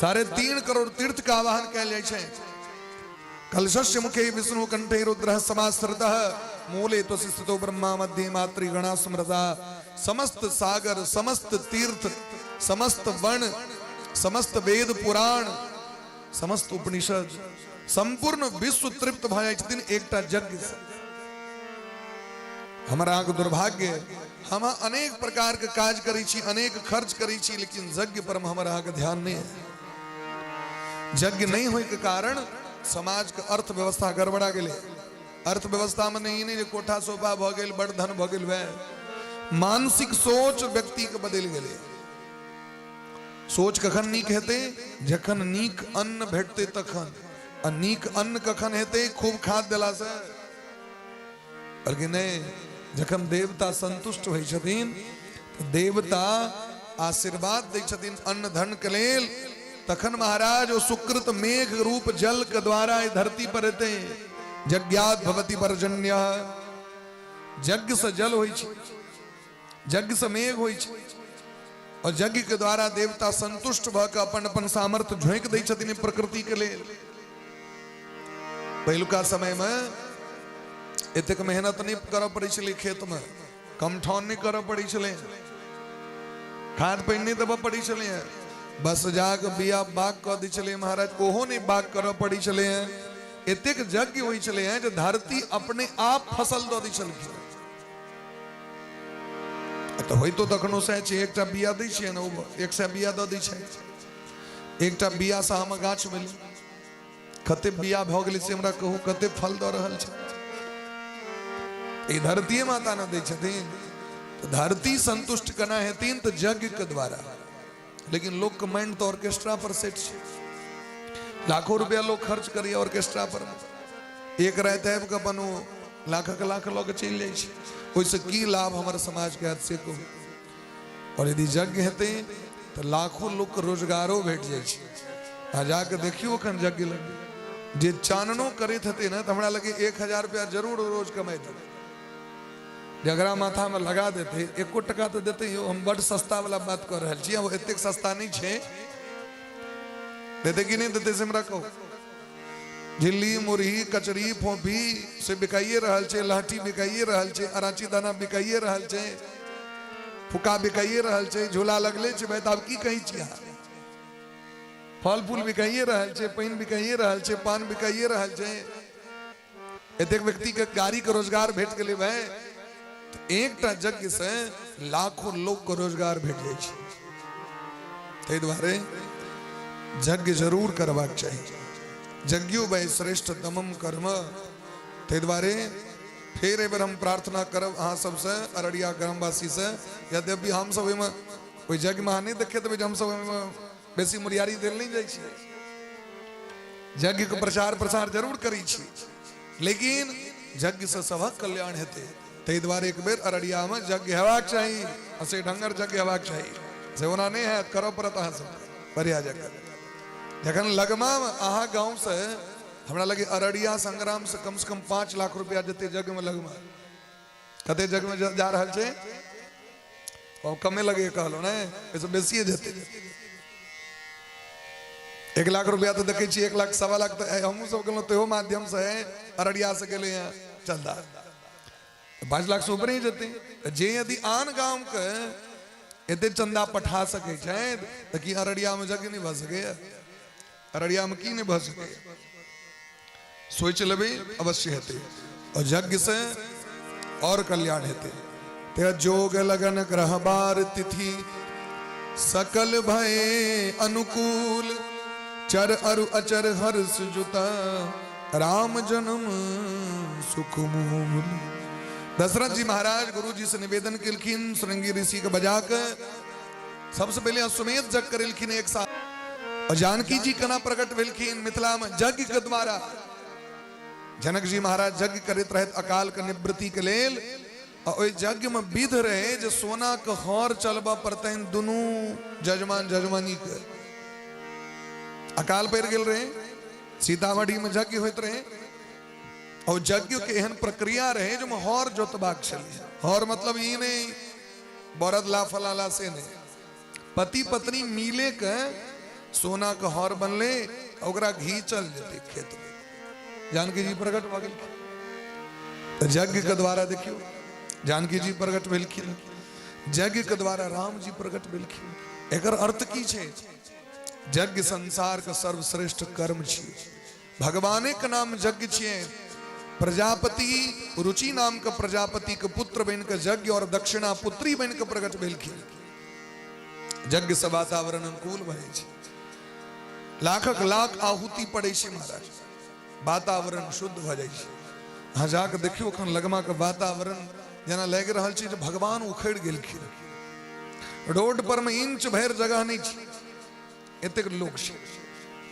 3.5 करोड़ तीर्थ के आवाहन कयल जाइ छै। कलशस्य मुखे विष्णु कंठे रुद्र समाश्रितः मूले त्वसि स्थितो ब्रह्मा मध्ये मातृगणा स्मृता। समस्त सागर, समस्त तीर्थ, समस्त वन, समस्त वेद पुराण, समस्त उपनिषद, संपूर्ण विश्व तृप्त भऽ जाइ छथिन एकटा यज्ञ से। हमर अहाँके दुर्भाग्य, हम अनेक प्रकार के काज करै छी, अनेक खर्च करै छी, लेकिन यज्ञ पर हमर अहाँके ध्यान नहि है। यज्ञ नहीं होय के कारण समाज के अर्थव्यवस्था गड़बड़ा गेलै। अर्थव्यवस्था में नहीं नहीं जे कोठा सोफा भऽ गेल, बड़ धन भऽ गेल, वएह मानसिक सोच व्यक्ति के बदलि गेलै। सोच कखन नीक हेतै? जखन नीक अन्न भेटतै तखन। आ नीक अन्न कखन हेतै? खूब खाद देलासँ? बल्कि नहि, जखन देवता संतुष्ट होइ छथिन तऽ देवता आशीर्वाद दै छथिन अन्न धन के लेल, तखन महाराज ओ सुकृत मेघ रूप जल के द्वारा एहि धरती पर एतै। यज्ञात भवति पर्जन्य। यज्ञ से जल होइ छै, यज्ञ से मेघ होइ छै, और यज्ञ के द्वारा देवता संतुष्ट भऽ कऽ अपन अपन सामर्थ्य झोंकि दै छथिन प्रकृति के लेल। पहिलुका समय में एतेक मेहनत नहि करऽ पड़ै छलै, खेत में कमठौन नहि करऽ पड़ै छलै, खाद पानि नहि देबऽ पड़ै छलै, बस जाके बिया बाग कऽ दै छलै महाराज, ओहो नहि बाग करऽ पड़ै छलै। एतेक यज्ञ होइ छलै जे धरती अपने आप फसल दऽ दै छलखिन। तऽ होइतो तखनो सएह छै, एकटा बिया दै छियै ने, ओ 100 बिया दऽ दै छै। एकटा बियासँ हम गाछ भेलै, कते बिया भऽ गेलै से हमरा कहू, कते फल दऽ रहल छै? ई धरतीये माता ने दै छथिन। तऽ धरती संतुष्ट केना हेथिन? तऽ यज्ञ के द्वारा। लेकिन लोकके माइंड तऽ ऑर्केस्ट्रा पर सेट छै, लाखों रुपया लोग खर्च करैए ऑर्केस्ट्रा पर, एक राति आबि कऽ अपन ओ लाखक लाख लऽ कऽ चलि जाइ छै। ओहिसँ की लाभ हमर समाजके हैत से कहू? और यदि यज्ञ हेतै तऽ लाखों लोकके रोजगारो भेट जाइ छै। आ जाके देखियौ एखन यज्ञ लग जे चाननो करैत हेतै ने, तऽ हमरा लगे 1000 रुपया जरूर रोज कमाइत हेतै। जकरा माथामे लगा देतै, एको टका तऽ देतै। यौ, हम बड्ड सस्ता वाला बात कऽ रहल छी, एतेक सस्ता नहि छै। देतै कि नहि देतै से हमरा कहू? झिल्ली, मुरही, कचरी, फोफी से बिकाइए रहल छै, लहठी बिकाइए रहल छै, अराची दाना बिकाइए रहल छै, फुका बिकाइए रहल छै, झूला लगले छै भाई, तऽ आब की कहै छी अहाँ? फल फूल बिकाइए रहल छै, पानि बिकाइए रहल छै, पान बिकाइए रहल छै। एतेक व्यक्ति के गाड़ी के रोजगार भेट गेलै भाई, तऽ एकटा यज्ञ से लाखों लोग के रोजगार भेट जाइ छै। ताहि दुआरे यज्ञ जरूर करबाक चाही। यज्ञो वै श्रेष्ठ तमम कर्म। ताहि दुआरे फेर एहि बेर हम प्रार्थना करब अहाँ सबसँ, अररिया ग्रामवासी से। यद्यपि हमसब ओहिमे ओहि यज्ञमे अहाँ नहि देखैत हेबै जे हमसब ओहिमे बेसी मुरियारी देल नहि जाइ छियै, यज्ञ के प्रचार प्रसार जरूर करै छी, लेकिन यज्ञ से सभक कल्याण हेतै। ताहि दुआरे एक बेर अररियामे यज्ञ हेबाक चाही, आ से ढंगर यज्ञ हेबाक चाही। से ओना नहि हैत, करऽ पड़त अहाँ सबके बढ़िया जगह। जखन लगमा अहाँ गाँव से हमरा लगे अररिया संग्राम से कम से कम 5 लाख रुपया जते यज्ञ में लगमा, कते यज्ञ में जा रहल छै? ओ कमे लगे कहलहुँ ने, एहिसँ बेसिए जेतै। 1 लाख रुपया तऽ देखै छियै, 1 लाख 1.25 लाख तऽ हमहूँ सब गेलहुँ तेहो माध्यमसँ है, अररिया से गेलै हँ चन्दा 5 लाख से ऊपर ही जेतै। जे यदि आन गामके एते चन्दा पठा सकै छै तऽ की अररियामे यज्ञ नहि भऽ सकैए? अररियामे की नहि भऽ सकैए? सोचि लेबै, अवश्य हेतै। और यज्ञ से और कल्याण हेतै। ते जोग लगन ग्रह बार तिथि सकल भय अनुकूल, चर अरु अचर हर्ष जुता, राम जन्म सुख मूल। दशरथ जी महाराज गुरु जी से निवेदन केलखिन, श्रृंगी ऋषि के बजा के सबसे पहले अश्वमेध यज्ञ करेलखिन एक साथ। और जानकी जी केना प्रकट भेलखिन मिथिला में यज्ञ के द्वारा। जनक जी महाराज यज्ञ करैत रहत अकाल के निवृत्ति के लेल, आ ओहि यज्ञ में विध रहे जे सोना के हर चलबऽ पड़तनि दुनू जजमान जजमानी के। अकाल पड़ि गेल रहे, सीतामढ़ी में यज्ञ होइत रहे, और यज्ञ के एहन प्रक्रिया रहे जो हर जोतबाक छलै। हर मतलब ई नहीं बरद ला फलाला से नहीं, पति पत्नी मिले के सोना के हर बनले, ओकरा घीचल जेतै खेत में। जानकी जी प्रकट भऽ गेलखिन तऽ यज्ञ के द्वारा। देखियौ, जानकी जी प्रकट भेलखिन यज्ञ के द्वारा, राम जी प्रकट भेलखिन। एकर अर्थ की छै? यज्ञ संसार के सर्वश्रेष्ठ कर्म छियै। भगवाने के नाम यज्ञ छियै। प्रजापति रुचि नाम के प्रजापति के पुत्र बनि के यज्ञ और दक्षिणा पुत्री बनि के प्रकट भेलखिन। यज्ञ से वातावरण अनुकूल भए छै, लाखक लाख आहुति पड़ै छै महाराज, वातावरण शुद्ध भऽ जाइ छै। अहाँ जाके देखियौ, एखन लगमा के वातावरण जेना लागि रहल छै जे भगवान उखड़ि गेलखिन। रोड पर में इंच भरि जगह नहि छै, एतेक लोक छै।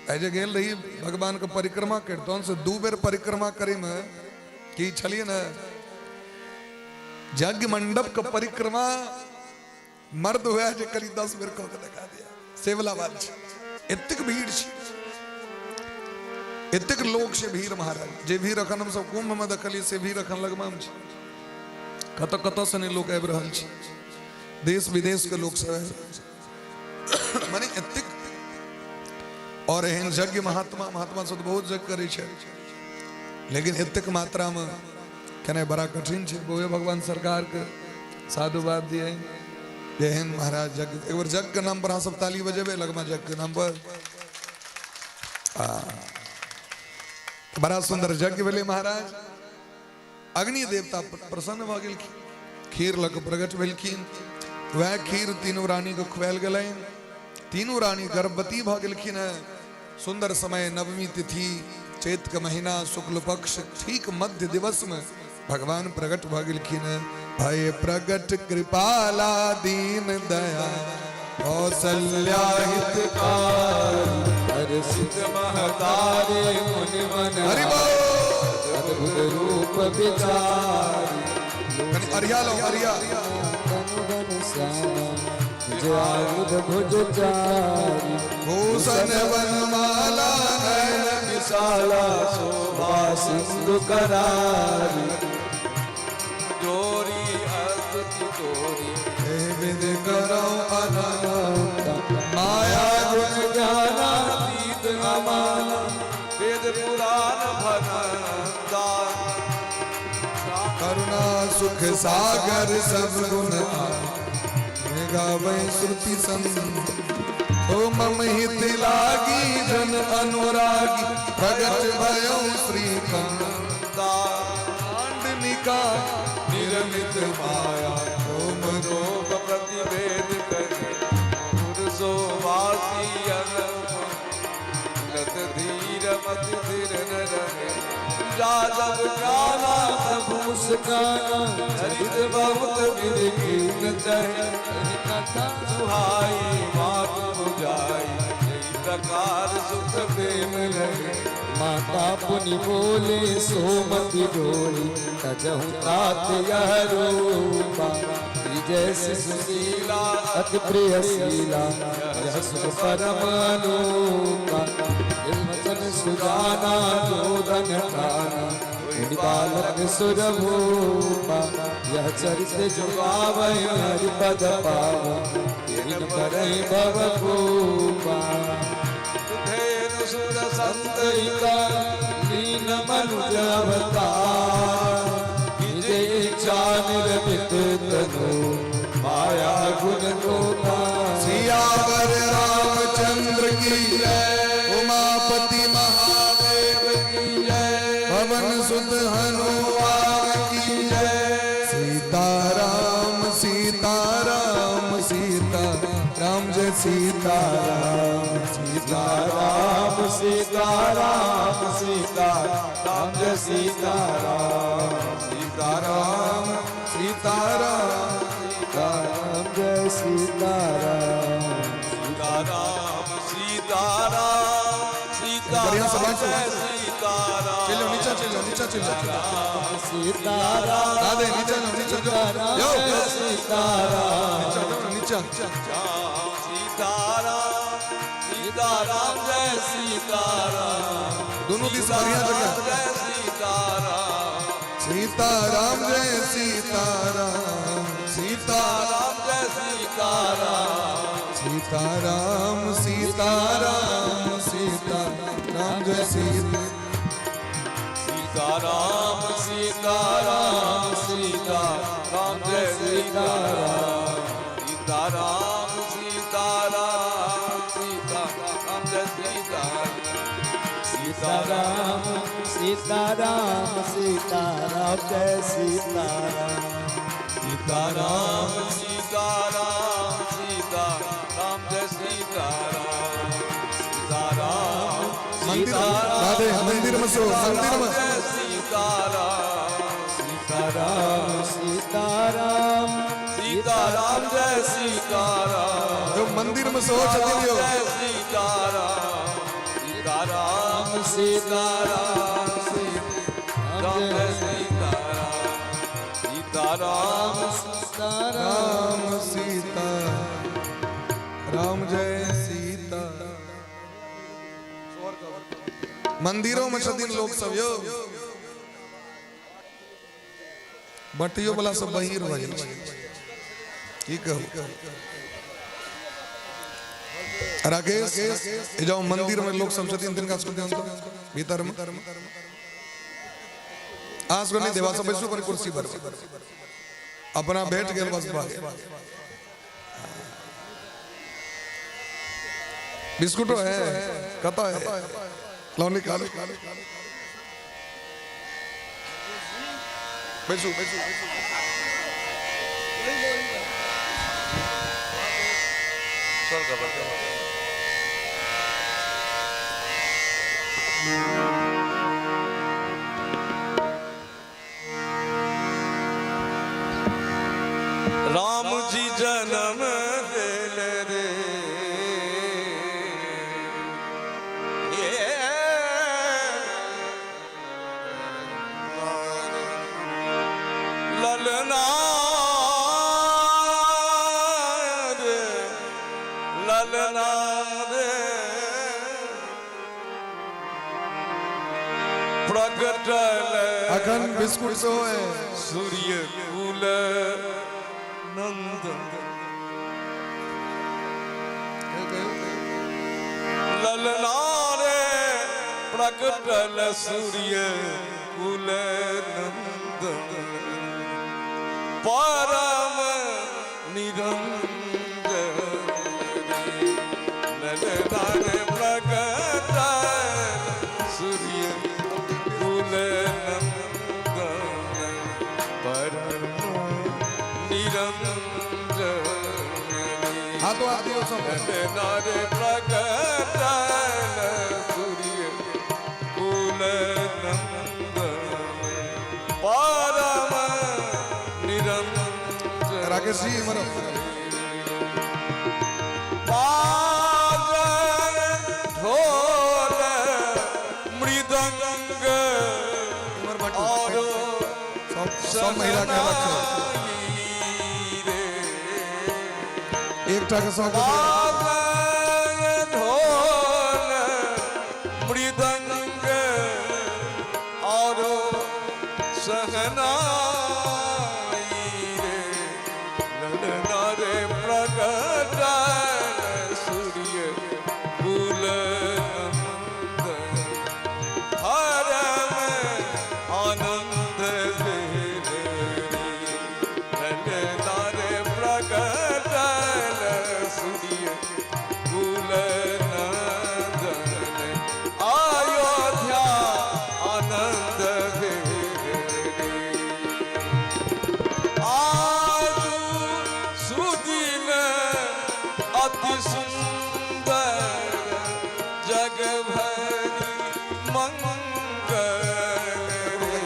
आइ जे गेल रही भगवान के परिक्रमा करितहुँ, से 2 बेर परिक्रमा करे में की छलियै ने, यज्ञ मंडप के परिक्रमा मर्द हुआ जे करीब 10 बेर कऽ के देखा दिया, से वाला बात छै। एतेक भीड़ छै, एतेक लोक छै भीड़ महाराज। जे भीड़ अखन हमसब कुंभ में देखलियै, से भीड़ अखन लगमा में छै। कतऽ कतऽ से नहि लोक आबि रहल छै, देश विदेश के लोक सब आबि रहल छै, माने एतेक। और एहन यज्ञ महात्मा महात्मा सब बहुत यज्ञ करै छै, लेकिन एतेक मात्रा में केनाइ बड़ा कठिन छै। बौए भगवान सरकार के साधुवाद दिए जे एहन महाराज यज्ञ। एक बार यज्ञ के नाम पर अहाँ सब ताली बजेबै लगमा यज्ञ के नाम पर। आ बड़ा सुंदर यज्ञ भेलै महाराज। अग्नि देवता प्रसन्न भऽ गेलखिन, खीर लऽ कऽ प्रकट भेलखिन। वएह खीर तीनू रानी के खुआयल गेलनि, तीनू रानी गर्भवती भऽ गेलखिन हेँ। सुंदर समय, नवमी तिथि, चैत के महीना, शुक्ल पक्ष, ठीक मध्य दिवस में भगवान प्रकट भऽ गेलखिन हेँ। भय प्रगट कृपाला दीन दया कौशल्या हितकारी, हर्षित महतारे मुनि मन हरि बोल। अद्भुत रूप विचारी। कनि अरिया लो अरिया। तनु घन श्यामा निज आयुध भुज चारी, भूषण वनमाला नयन विशाला शोभा सिंधु करारी, जोरी अस्तुति तोरी हे विध करो अनंत माया गुण ज्ञानातीत अमाना, वेद पुराण भगवंता, करुणा सुख सागर सब गुण गावे श्रुति संत। ओ मम हित लागी जन अनुरागी, प्रगट भयो श्री कंदा निका निर्मित माया ओम रूप प्रतिभेद करे पुरुषो वासी अनंत धीर मति धीर न रहे जादव ज्ञाना सब मुस्काना, चरित बहुत विधिहीन चढ़ कथा सुहाई मात बुझाई जय प्रकार सुख प्रेम रहे। माता पुनि बोले सोमति डोली, तजहु तात यह रूपा, जैसे सुशीला अति प्रिय शीला, यह सुख परम अनूपा। वचन सुजाना जो धन ठाना, मुनि बालक सुर भूपा, यह चरित जुगावै हरि पद पावा, तिन परहि भव कूपा। धेनु सुर संत संत लीन मनुज अवतार, निज इच्छा निर्मित तनु माया गुण गोपाल। सियावर रामचंद्र की जय, उमापति महादेव की जय, पवन सुत हनुमान की जय। सीताराम सीताराम सीताराम। सीता राम जय सीता राम। सीता राम सीता राम सीता राम जय सीता राम। सीता राम सीता राम सीता राम जय सीता राम। सीता राम सीता राम सीता बढ़िया से राम बांटो। जय सीता राम। चलो नीचा चलो, नीचा चलो। सीता राम। राधे, नीचा जाओ, नीचा जाओ। यो। जय सीता राम। नीचा जाओ, नीचा। सीता राम सीता राम जय सीता राम। दोनों दिस बढ़िया जगह। जय सीता राम। सीता राम जय सीता राम सीता राम जय सीता राम। सीता राम सीता राम सीता राम जय सीता। सीता राम सीता राम सीता राम जय सीता राम। सीता राम सीता राम सीता राम जय सीता राम। सीता राम सीता राम सीता राम जय सीता राम। सीता राम सीता राम सीता राम जय सीता राम। सीता राम मंदिर, राधे, मंदिर में सो, मंदिर में। जय सीता राम। सीता राम सीता राम सीता राम जय सीता राम। जो मंदिर में सो चली दियो। जय सीता राम सीता राम सीता राम सीता राम जय सीता राम। सीता राम सीता राम राम सीता राम जय सीता। मंदिरों में छथिन लोक सब यो, बटियो वाला सब बहिर भऽ जाइ छै, की कहू। राकेश, ए जाओ, मंदिर में लोक सब छथिन, तिनका सबके ध्यान दो भीतर में। आस नहीं देवा सब, बैसू पर कुर्सी पर अपना भेट गेल, बस भऽ गेल। बिस्कुटो है? कतऽ है? लाओ, निकालो। बैसू, बैसू। राम जी जन्म देल रे ये ललना रे, ललना रे प्रगटल अखन बिस्कुट सेहो है। सूर्य कुल नंदन। ललना रे प्रगटल सूर्य कुल नंदन परम निरंजन रे। ललना रे प्रगटल सूर्य कुल नंदन परम निरंजन रे। हाथों हाथ दियो सब। नर प्रगटल सूर्य कुल नंदन परम निरंजन। राकेश जी, इमहर। बाजन ढोल मृदंग इमहर बाटू। और सब सब महिला के अलग छै। शहनाई रे। एकटा के सब। बाजन ढोल मृदंग और शहनाई रे। ललना रे प्रगटल सूर्य कुल नंदन हरम आनंद भेल रे। ललना रे प्रगटल सूर्य अति सुंदर जग भरी मंगल रे।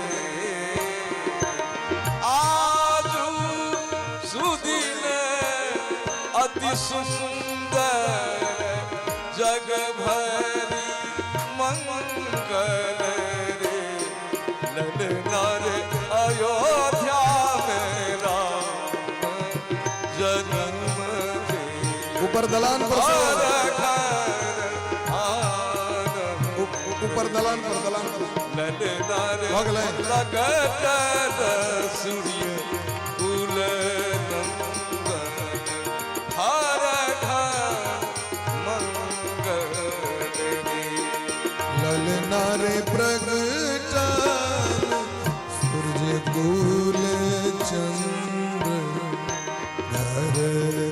आजू सुदिन अति सुंदर जग भरी मंगल रे। ललना रे अयोध्या में राम जन्म भेल। ऊपर दलान पर से हर घर आनंद। ऊपर दलान पर, दलान पर। ललना रे भऽ गेलै। प्रगटल सूर्य कुल नंदन, हर घर मंगल रे। ललना रे प्रगटल सूरज कुल चंद्र, घर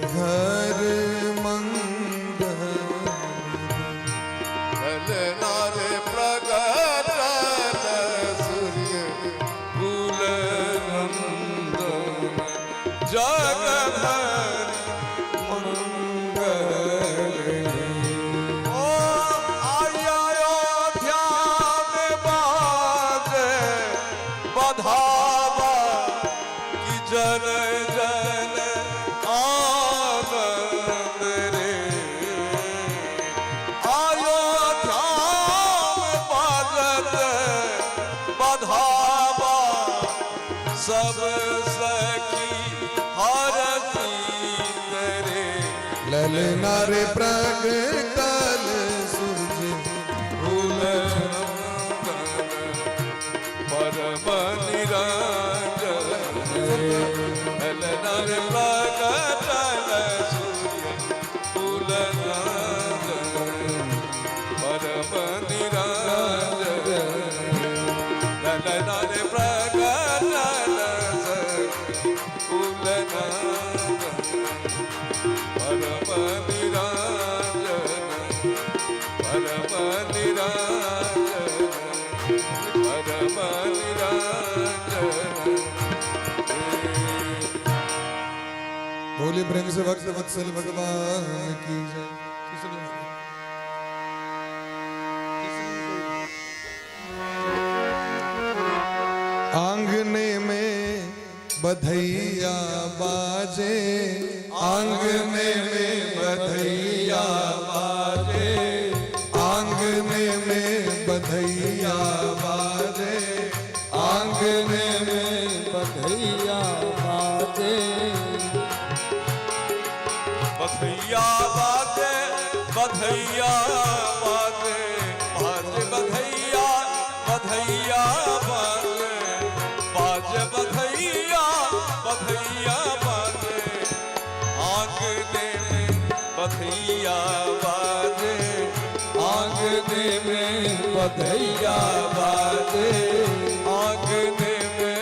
घर मंगल। ललना रे प्रगटल सूर्य कुल नंदन, जग भर मंगल रे। ओ आई अयोध्या में बाजे बधावा कि जन जन आनंद रे। अयोध्या में बाजत बधावा, सब सखी हरषित रे। ललना रे प्रगटल सूरज कुल नंदन परम निरंजन। ललना रे प्रगटल सूर्य कुल नंदन परम निरंजन। ललना रे प्रगटल कुल नंदन परम निरंजन, परम निरंजन, परम निरंजन। बोले प्रेम से भक्त वत्सल भगवान की जय। आंगने में बधैया बाजे, आंगने में बधैया बाजे, आंगने में बधैया बाजे, आंगने में बधैया बाजे। बधैया बाजे, बधैया बाजे, बाजे बधैया, बधैया बाजे, बाजे बधैया, बधैया बाजे। आंगने में बधैया बाजे, आंगने में बधैया बाजे। आंगने में।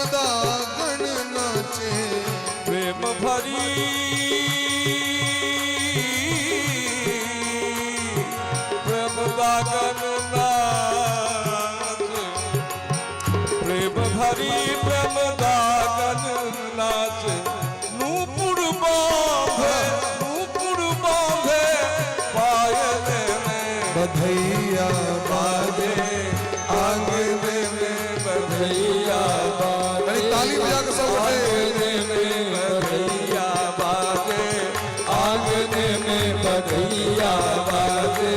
दागण नाचे। प्रेम भरी प्रेम दागन नाच, प्रेम भरी प्रेम दागन नाच। नूपुर बांधे नूपुर बांधे पायल में बधैया बाजे, आंगन में बधैया बाजे। अरे ताली बजा के सब उठे। आंगन में बधैया बाजे, आंगन में बधैया बाजे,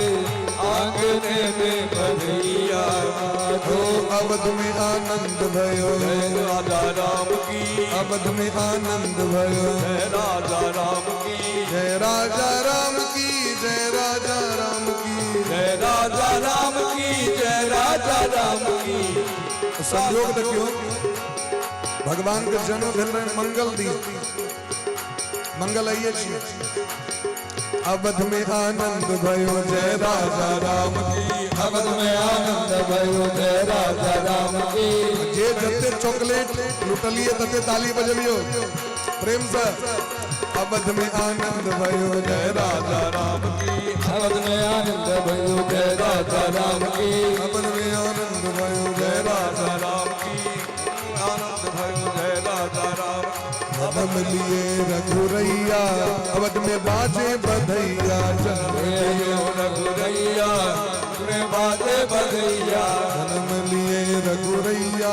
आंगन में बधैया बाजे। हो अवध में आनंद भयो, जय राजा राम की। अवध में आनंद भयो, जय राजा राम की। जय राजा राम की, जय राजा राम की, जय राजा राम की, जय राजा राम की। संयोग देखियो, भगवान के जन्म भेल रहे मंगल दिन, मंगल आइए छी। अवध में आनंद भयो, जय राजा राम की। अवध में आनंद भयो, जय राजा राम की। जे जते चॉकलेट लुटलिए तते ताली बजबियो प्रेम से। अवध में आनंद भयो, जय राजा राम की। अवध में आनंद भयो, जय राजा राम की। अवध में आनंद भयो, जय राजा राम की। आनंद भयो, जय राजा राम। जन्म लिए रघुरैया, अवध में बाजे बधैया। जन्म लिए रघुरैया, में बाजे बधैया। जन्म लिए रघुरैया,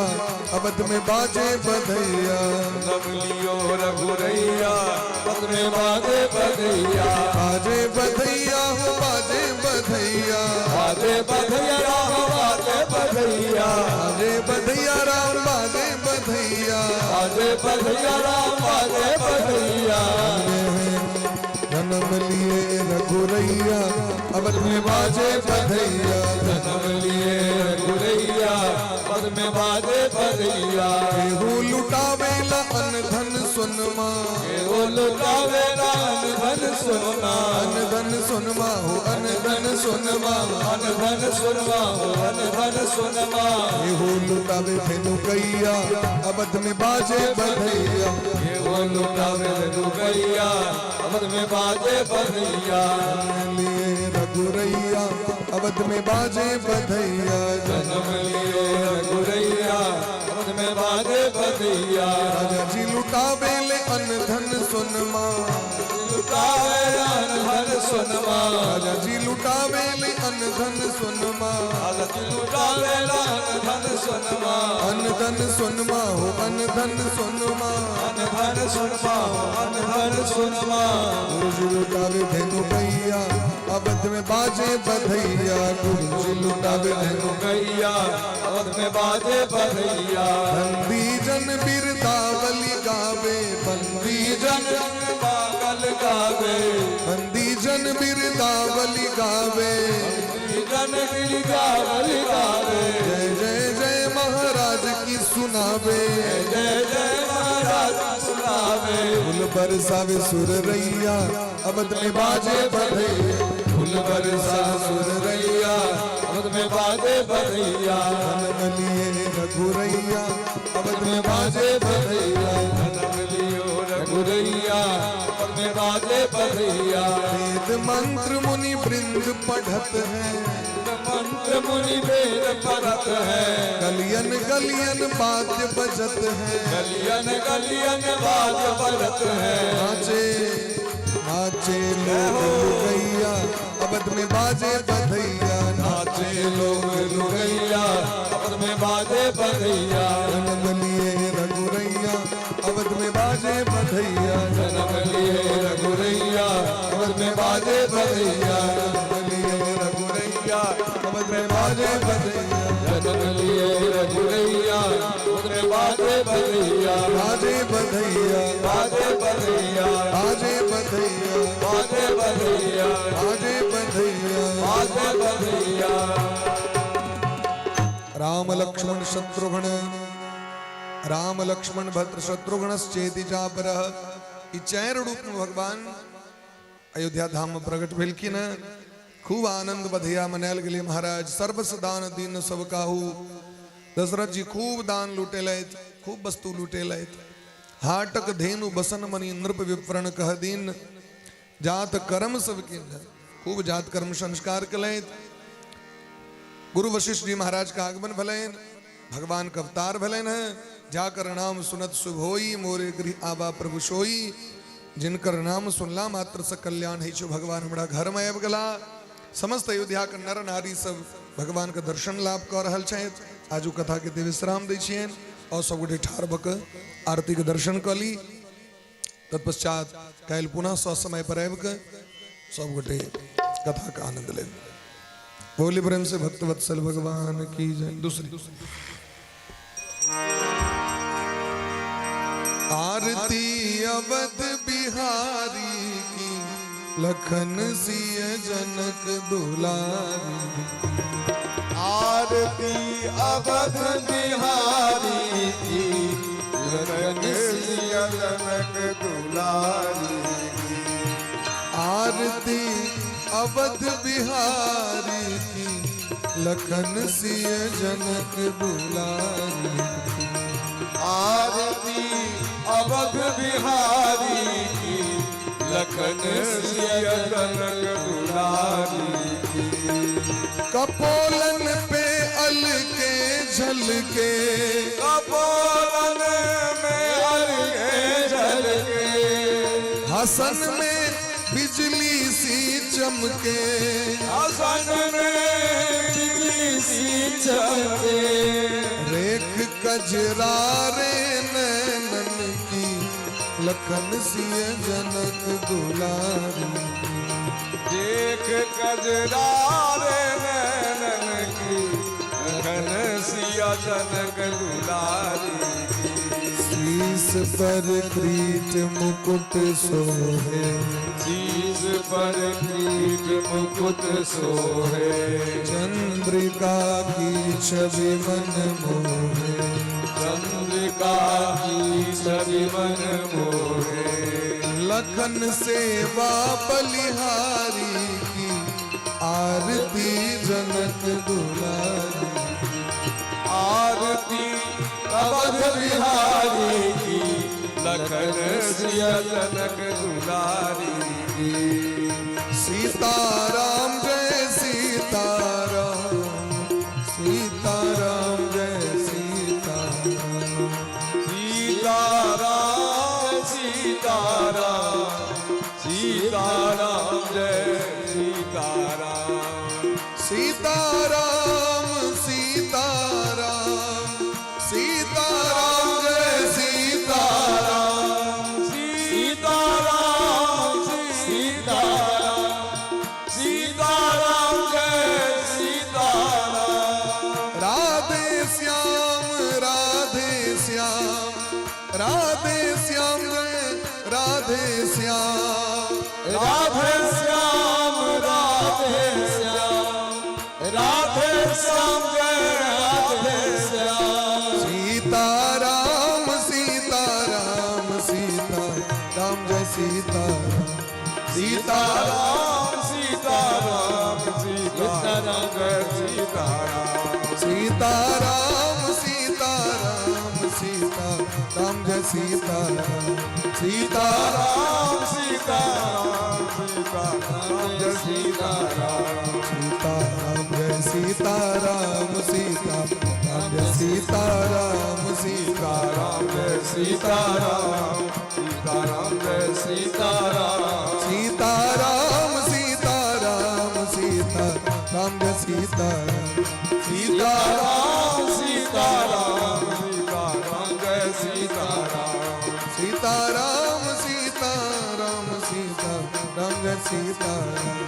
अवध में बाजे बधैया। जन्म लियो रघुरैया, अवध में बाजे बधैया। बाजे बधैया हो बाजे बधैया, बाजे बधैया राम बाजे बधैया। बाजे बधैया राम बाजे बधैया, बाजे बधैया राम बाजे बधैया। जन्म लिए रघुरैया, अवध में बाजे बधैया। जन्म लिए रघुरैया, अवध में बाजे बधैया। केहू लुटावेला अन धन सुनमा, केहू लुटावेला अन धन सुनमा। अन धन सुनमा हो अन धन सुनमा, अन धन सुनमा हो अन धन सुनमा। केहू लुटावे धेनु गैया, अवध में बाजे बधैया। केहू लुटावे धेनु गैया, अवध में बाजे बधैया। जन्म लिए रघुरैया, अवध में बाजे बधैया। जन्म लिए रघुरैया, अवध में बाजे बधैया। राजा जी लुटावे ले अन धन सुनमा, लुटावे अन धन सुनमा। राजा जी लुटावे ले अन धन सुनमा, राजा जी लुटावे अन धन सुनमा। अन धन सुनमा हो अन धन सुनमा, अन धन सुनमा हो अन धन सुनमा। गुरु जी लुटावे धेनु गैया, अवध में बाजे बधैया। गुरु जी लुटावे धेनु गैया, अवध में बाजे बधैया। बंदी जन बिरदावली गावे, बंदी जन बागल गावे, बंदी जन बिरदावली गावे, जन बिरदावली गावे। जय जय जय महाराज की सुनावे, जय जय महाराज सुनावे। फूल बरसावे सुर रैया, अवध में बाजे बधैया। फूल बरसावे सुर रैया, अवध में बाजे बधैया। जन्म लिए रघुरैया, अवध में बाजे बधैया। जन्म लियो रघुरैया, अवध में बाजे बधैया। वेद मंत्र मुनि वृंद पढ़त है, मंत्र मुनि वेद पढ़त है। गलियन गलियन बाद्य बजत है, गलियन गलियन बाद्य बजत है। नाचे नाचे लोग लुगैया, अवध में बाजे बधैया। नाचे लोग लुगैया, अवध में बाजे बधैया। जन्म लिए रघुरैया, अवध में बाजे बधैया। जन्म लिए रघुरैया, अवध में बाजे बधैया। जन्म लिए रघुरैया, अवध में बाजे बधैया। जन्म लिए रघुरैया, अवध में बाजे बधैया। बाजे बधैया, बाजे बधैया, बाजे बधैया, बाजे बधैया, बाजे बधैया, बाजे बधैया। राम लक्ष्मण शत्रुघ्न, राम लक्ष्मण भद्र शत्रुघ्न चेति जापरह। ई चारि रूप में भगवान अयोध्या धाम में प्रकट भेलखिन। खूब आनंद बधैया मनायल गेलै महाराज। सर्वस्व दान दीन सब काहू, दशरथ जी खूब दान लुटेलथि, खूब वस्तु लुटेलथि। हाटक धेनु बसन मनी नृप विप्रण कह दीन, जात कर्म सब किन, खूब जात कर्म संस्कार कलथि। गुरु वशिष्ठ जी महाराज का आगमन भलनि, भगवान का अवतार भलनि है। जाकर नाम सुनत शुभ होई, मोरे गृह आवा प्रभु सोई। जिनकर नाम सुनला मात्र से कल्याण है, भगवान हमरा घर में आबि गेला। समस्त अयोध्या के नर नारी सब भगवान के दर्शन लाभ कऽ रहल छथि। आजू कथा के विश्राम दै छियनि और सब गोटे ठाढ़ भऽ कऽ आरती के दर्शन कऽ ली। तत्पश्चात काल्हि पुनः ससमय पर आबि कऽ सब गोटे कथा के आनंद लेब। बोली प्रेम से भक्तवत्सल भगवान की जय। दूसरी आरती अवध बिहारी की, लखन सिय जनक दुलारी। आरती अवध बिहारी की, लखन सिय जनक दुलारी की। आरती अवध बिहारी की, लखन सिय जनक दुलारी की। आरती अवध बिहारी की, लखन सिय जनक दुलारी की। कपोलन पे अलके झलके, कपोलन में अलके झलके। हसन में बिजली सी चमके, हसन में बिजली सी चमके। रेख कजरारे नैनन की, लखन सिय जनक दुलारी। देख कजरारे नैनन की, लखन सिया जनक दुलारी की। शीस पर क्रीट मुकुट सोहे, शीस पर क्रीट मुकुट सोहे। चंद्रिका की छवि मन मोहे, चंद्रिका की छवि मन मोहे। लखन सेवा बलिहारी की, आरती जनक दुलारी। आरती अवध बिहारी की, लखन सिय जनक दुलारी की। सीताराम जय सीताराम, सीताराम जय सीताराम। सीताराम सीताराम, सीताराम जय सीताराम। सीताराम सीताराम, सीताराम जय सीताराम। सीताराम सीताराम, सीताराम जय सीताराम। राधे श्याम राधे श्याम, राधे श्याम जय राधे श्याम। राधे श्याम राधे श्याम, राधे श्याम जय राधे श्याम। सीताराम सीताराम, सीताराम जय सीताराम। सीताराम सीताराम, सीताराम जय सीताराम। सीताराम सीताराम, सीताराम जय सीताराम। सीताराम सीताराम सीताराम, सीताराम जय सीताराम। सीताराम जय सीताराम, सीताराम जय सीताराम। सीताराम जय सीताराम, सीताराम जय सीताराम। सीताराम सीताराम, सीताराम जय सीताराम। सीताराम सीताराम, सीताराम जय सीताराम। सीताराम सीताराम, सीताराम जय सीताराम।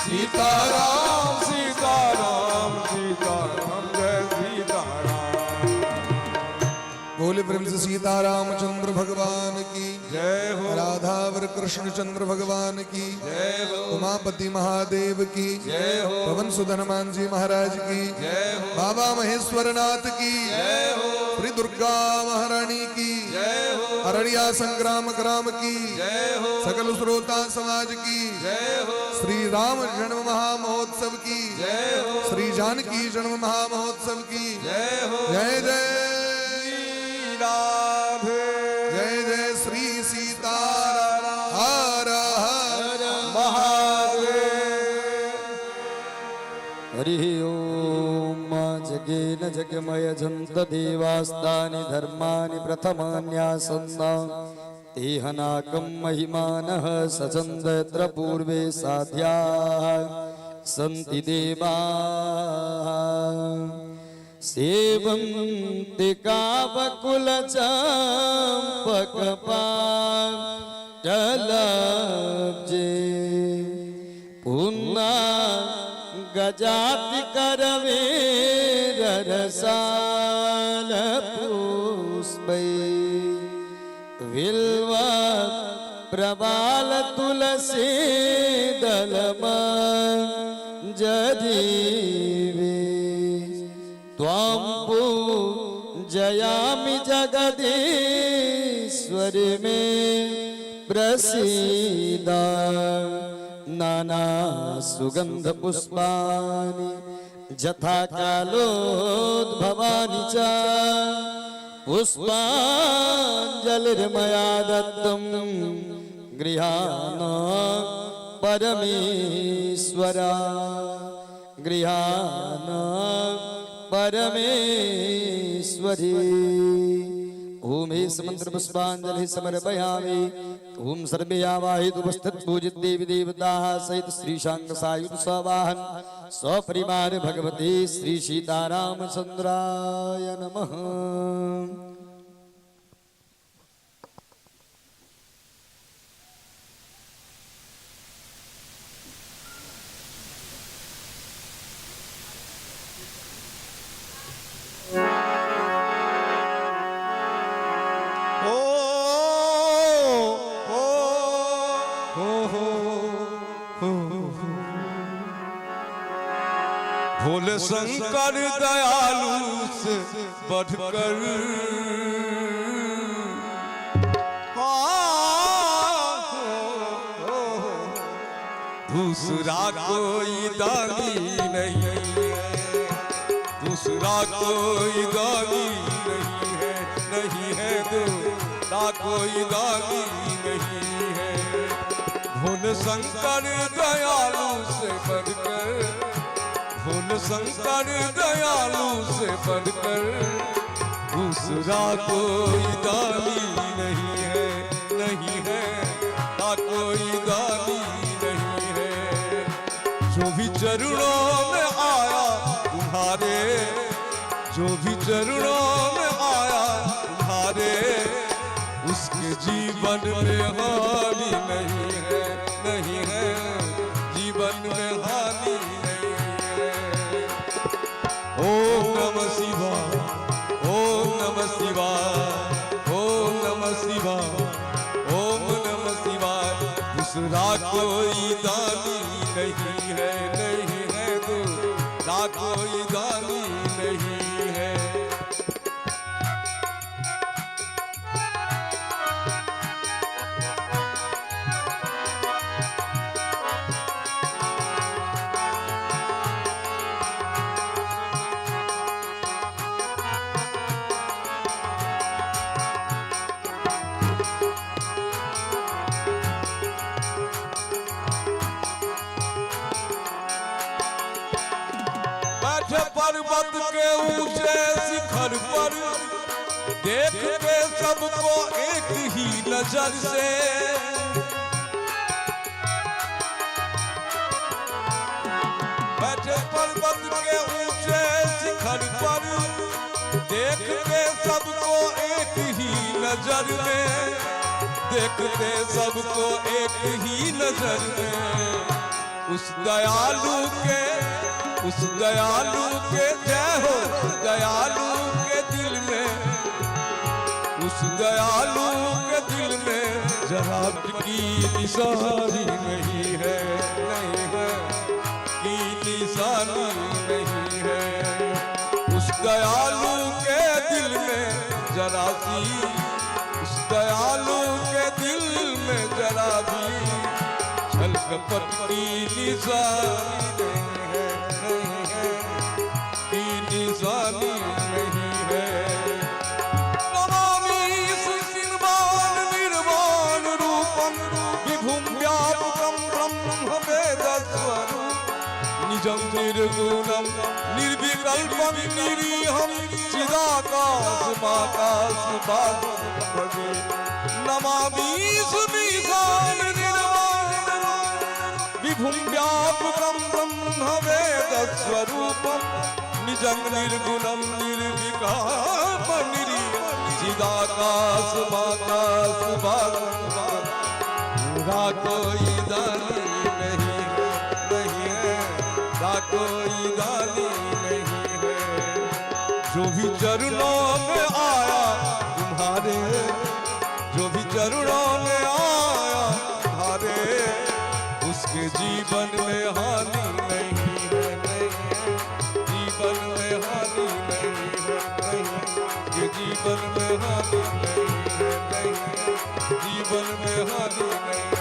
सीताराम सीताराम, सीताराम जय सीताराम। बोले प्रेम से सीताराम चंद्र भगवान की जय हो। राधावर कृष्ण चंद्र भगवान की जय हो। उमापति महादेव की जय हो। पवन सुत हनुमान जी महाराज की जय हो। बाबा महेश्वर नाथ की जय हो। श्री दुर्गा महारानी की जय हो। अररिया संग्राम ग्राम की जय हो। सकल श्रोता समाज की जय हो। श्री राम जन्म महामहोत्सव की जय हो। श्री जानकी जन्म महामहोत्सव की जय हो। जय जय श्री राधे। जय जय श्री सीता हर हर महादेव। हरिः ॐ। जगेन जगमय जन्त देवास्तानि धर्माणि प्रथमान्यासन्न तेहनाकं महिमानः सचन्द यत्र पूर्वे साध्याः सन्ति देवाः। सेवन्ति कावकुलचम्पकपाटलब्जे पुन्ना गजाति करवीर रसाल पुष्पै विल्व प्रबाल तुलसी दलम जरीवे त्वां पूजयामि जगदीश्वर मे प्रसीद। नाना सुगंध पुष्पाणि यथा कालोद्भवानि च पुष्पाञ्जलिर्मया दत्तं गृहाण परमेश्वरा, गृहाण परमेश्वरी। ओम हे मंत्र पुष्पांजलि समर्पयामि। ओम सर्वे आवाहित उपस्थित पूजित देवी देवताः सहित श्री शांग सायुध सवाहन सपरिवार भगवती श्री सीतारामचंद्राय नमः। ओ हो हो हो हो। भोले शंकर दयालु से बढ़कर, हाँ, दूसरा कोई दानी नहीं है, दूसरा कोई दानी नहीं है, नहीं है दूसरा कोई दानी नहीं है। भोले शंकर दयालु से बढ़कर, भोले शंकर दयालु से बढ़कर दूसरा कोई दानी नहीं है, नहीं है ना कोई दानी नहीं है। जो भी चरणों में आया तुम्हारे, जो भी चरणों में आया तुम्हारे, उसके जीवन में हानि नहीं है, नहीं है जीवन में हानि नहीं है। ओम नमः शिवाय, ओम नमः शिवाय, ओम नमः शिवाय, ओम नमः शिवाय। दूसरा कोई दानी नहीं है, नहीं है दूसरा कोई दानी नहीं है। बैठे पर्वत के ऊंचे शिखर पर, देख के सबको एक ही नजर से। बैठे पर्वत के ऊंचे शिखर पर, देख के सबको एक ही नजर में, देखते सबको एक ही नजर में। उस दयालु के, उस दयालु के जय हो, दयालु के दिल में, उस दयालु के दिल में जरा की निशानी नहीं है, नहीं है की निशानी नहीं है। उस दयालु के दिल में जरा सी, उस दयालु के दिल में जरा भी छल कपट की निशानी नहीं है, नहीं है, की निशानी नहीं है। नमामि निर्वाण निर्वाण रूपम विभुम व्यापकम ब्रह्म वेद स्वरूप निजं निर्गुणम निर्विकल्पम निरीहम चिदाकाशमाकाश भासं भजे। नमामि सुमीशान निर्वाण विभुं व्यापकं ब्रह्म वेद स्वरूपम निजं निर्गुणं निर्विकल्पम निरीहम चिदाकाशमाकाश भासं। मेरा कोई दानी नहीं है, नहीं है, मेरा कोई दानी नहीं है। जो भी चरणों में आया तुम्हारे, जो भी चरणों में आया तुम्हारे, उसके जीवन में हानि नहीं है, नहीं है, जीवन में हानि नहीं है, नहीं है, के जीवन में हानि नहीं है, नहीं है, जीवन में हानि नहीं।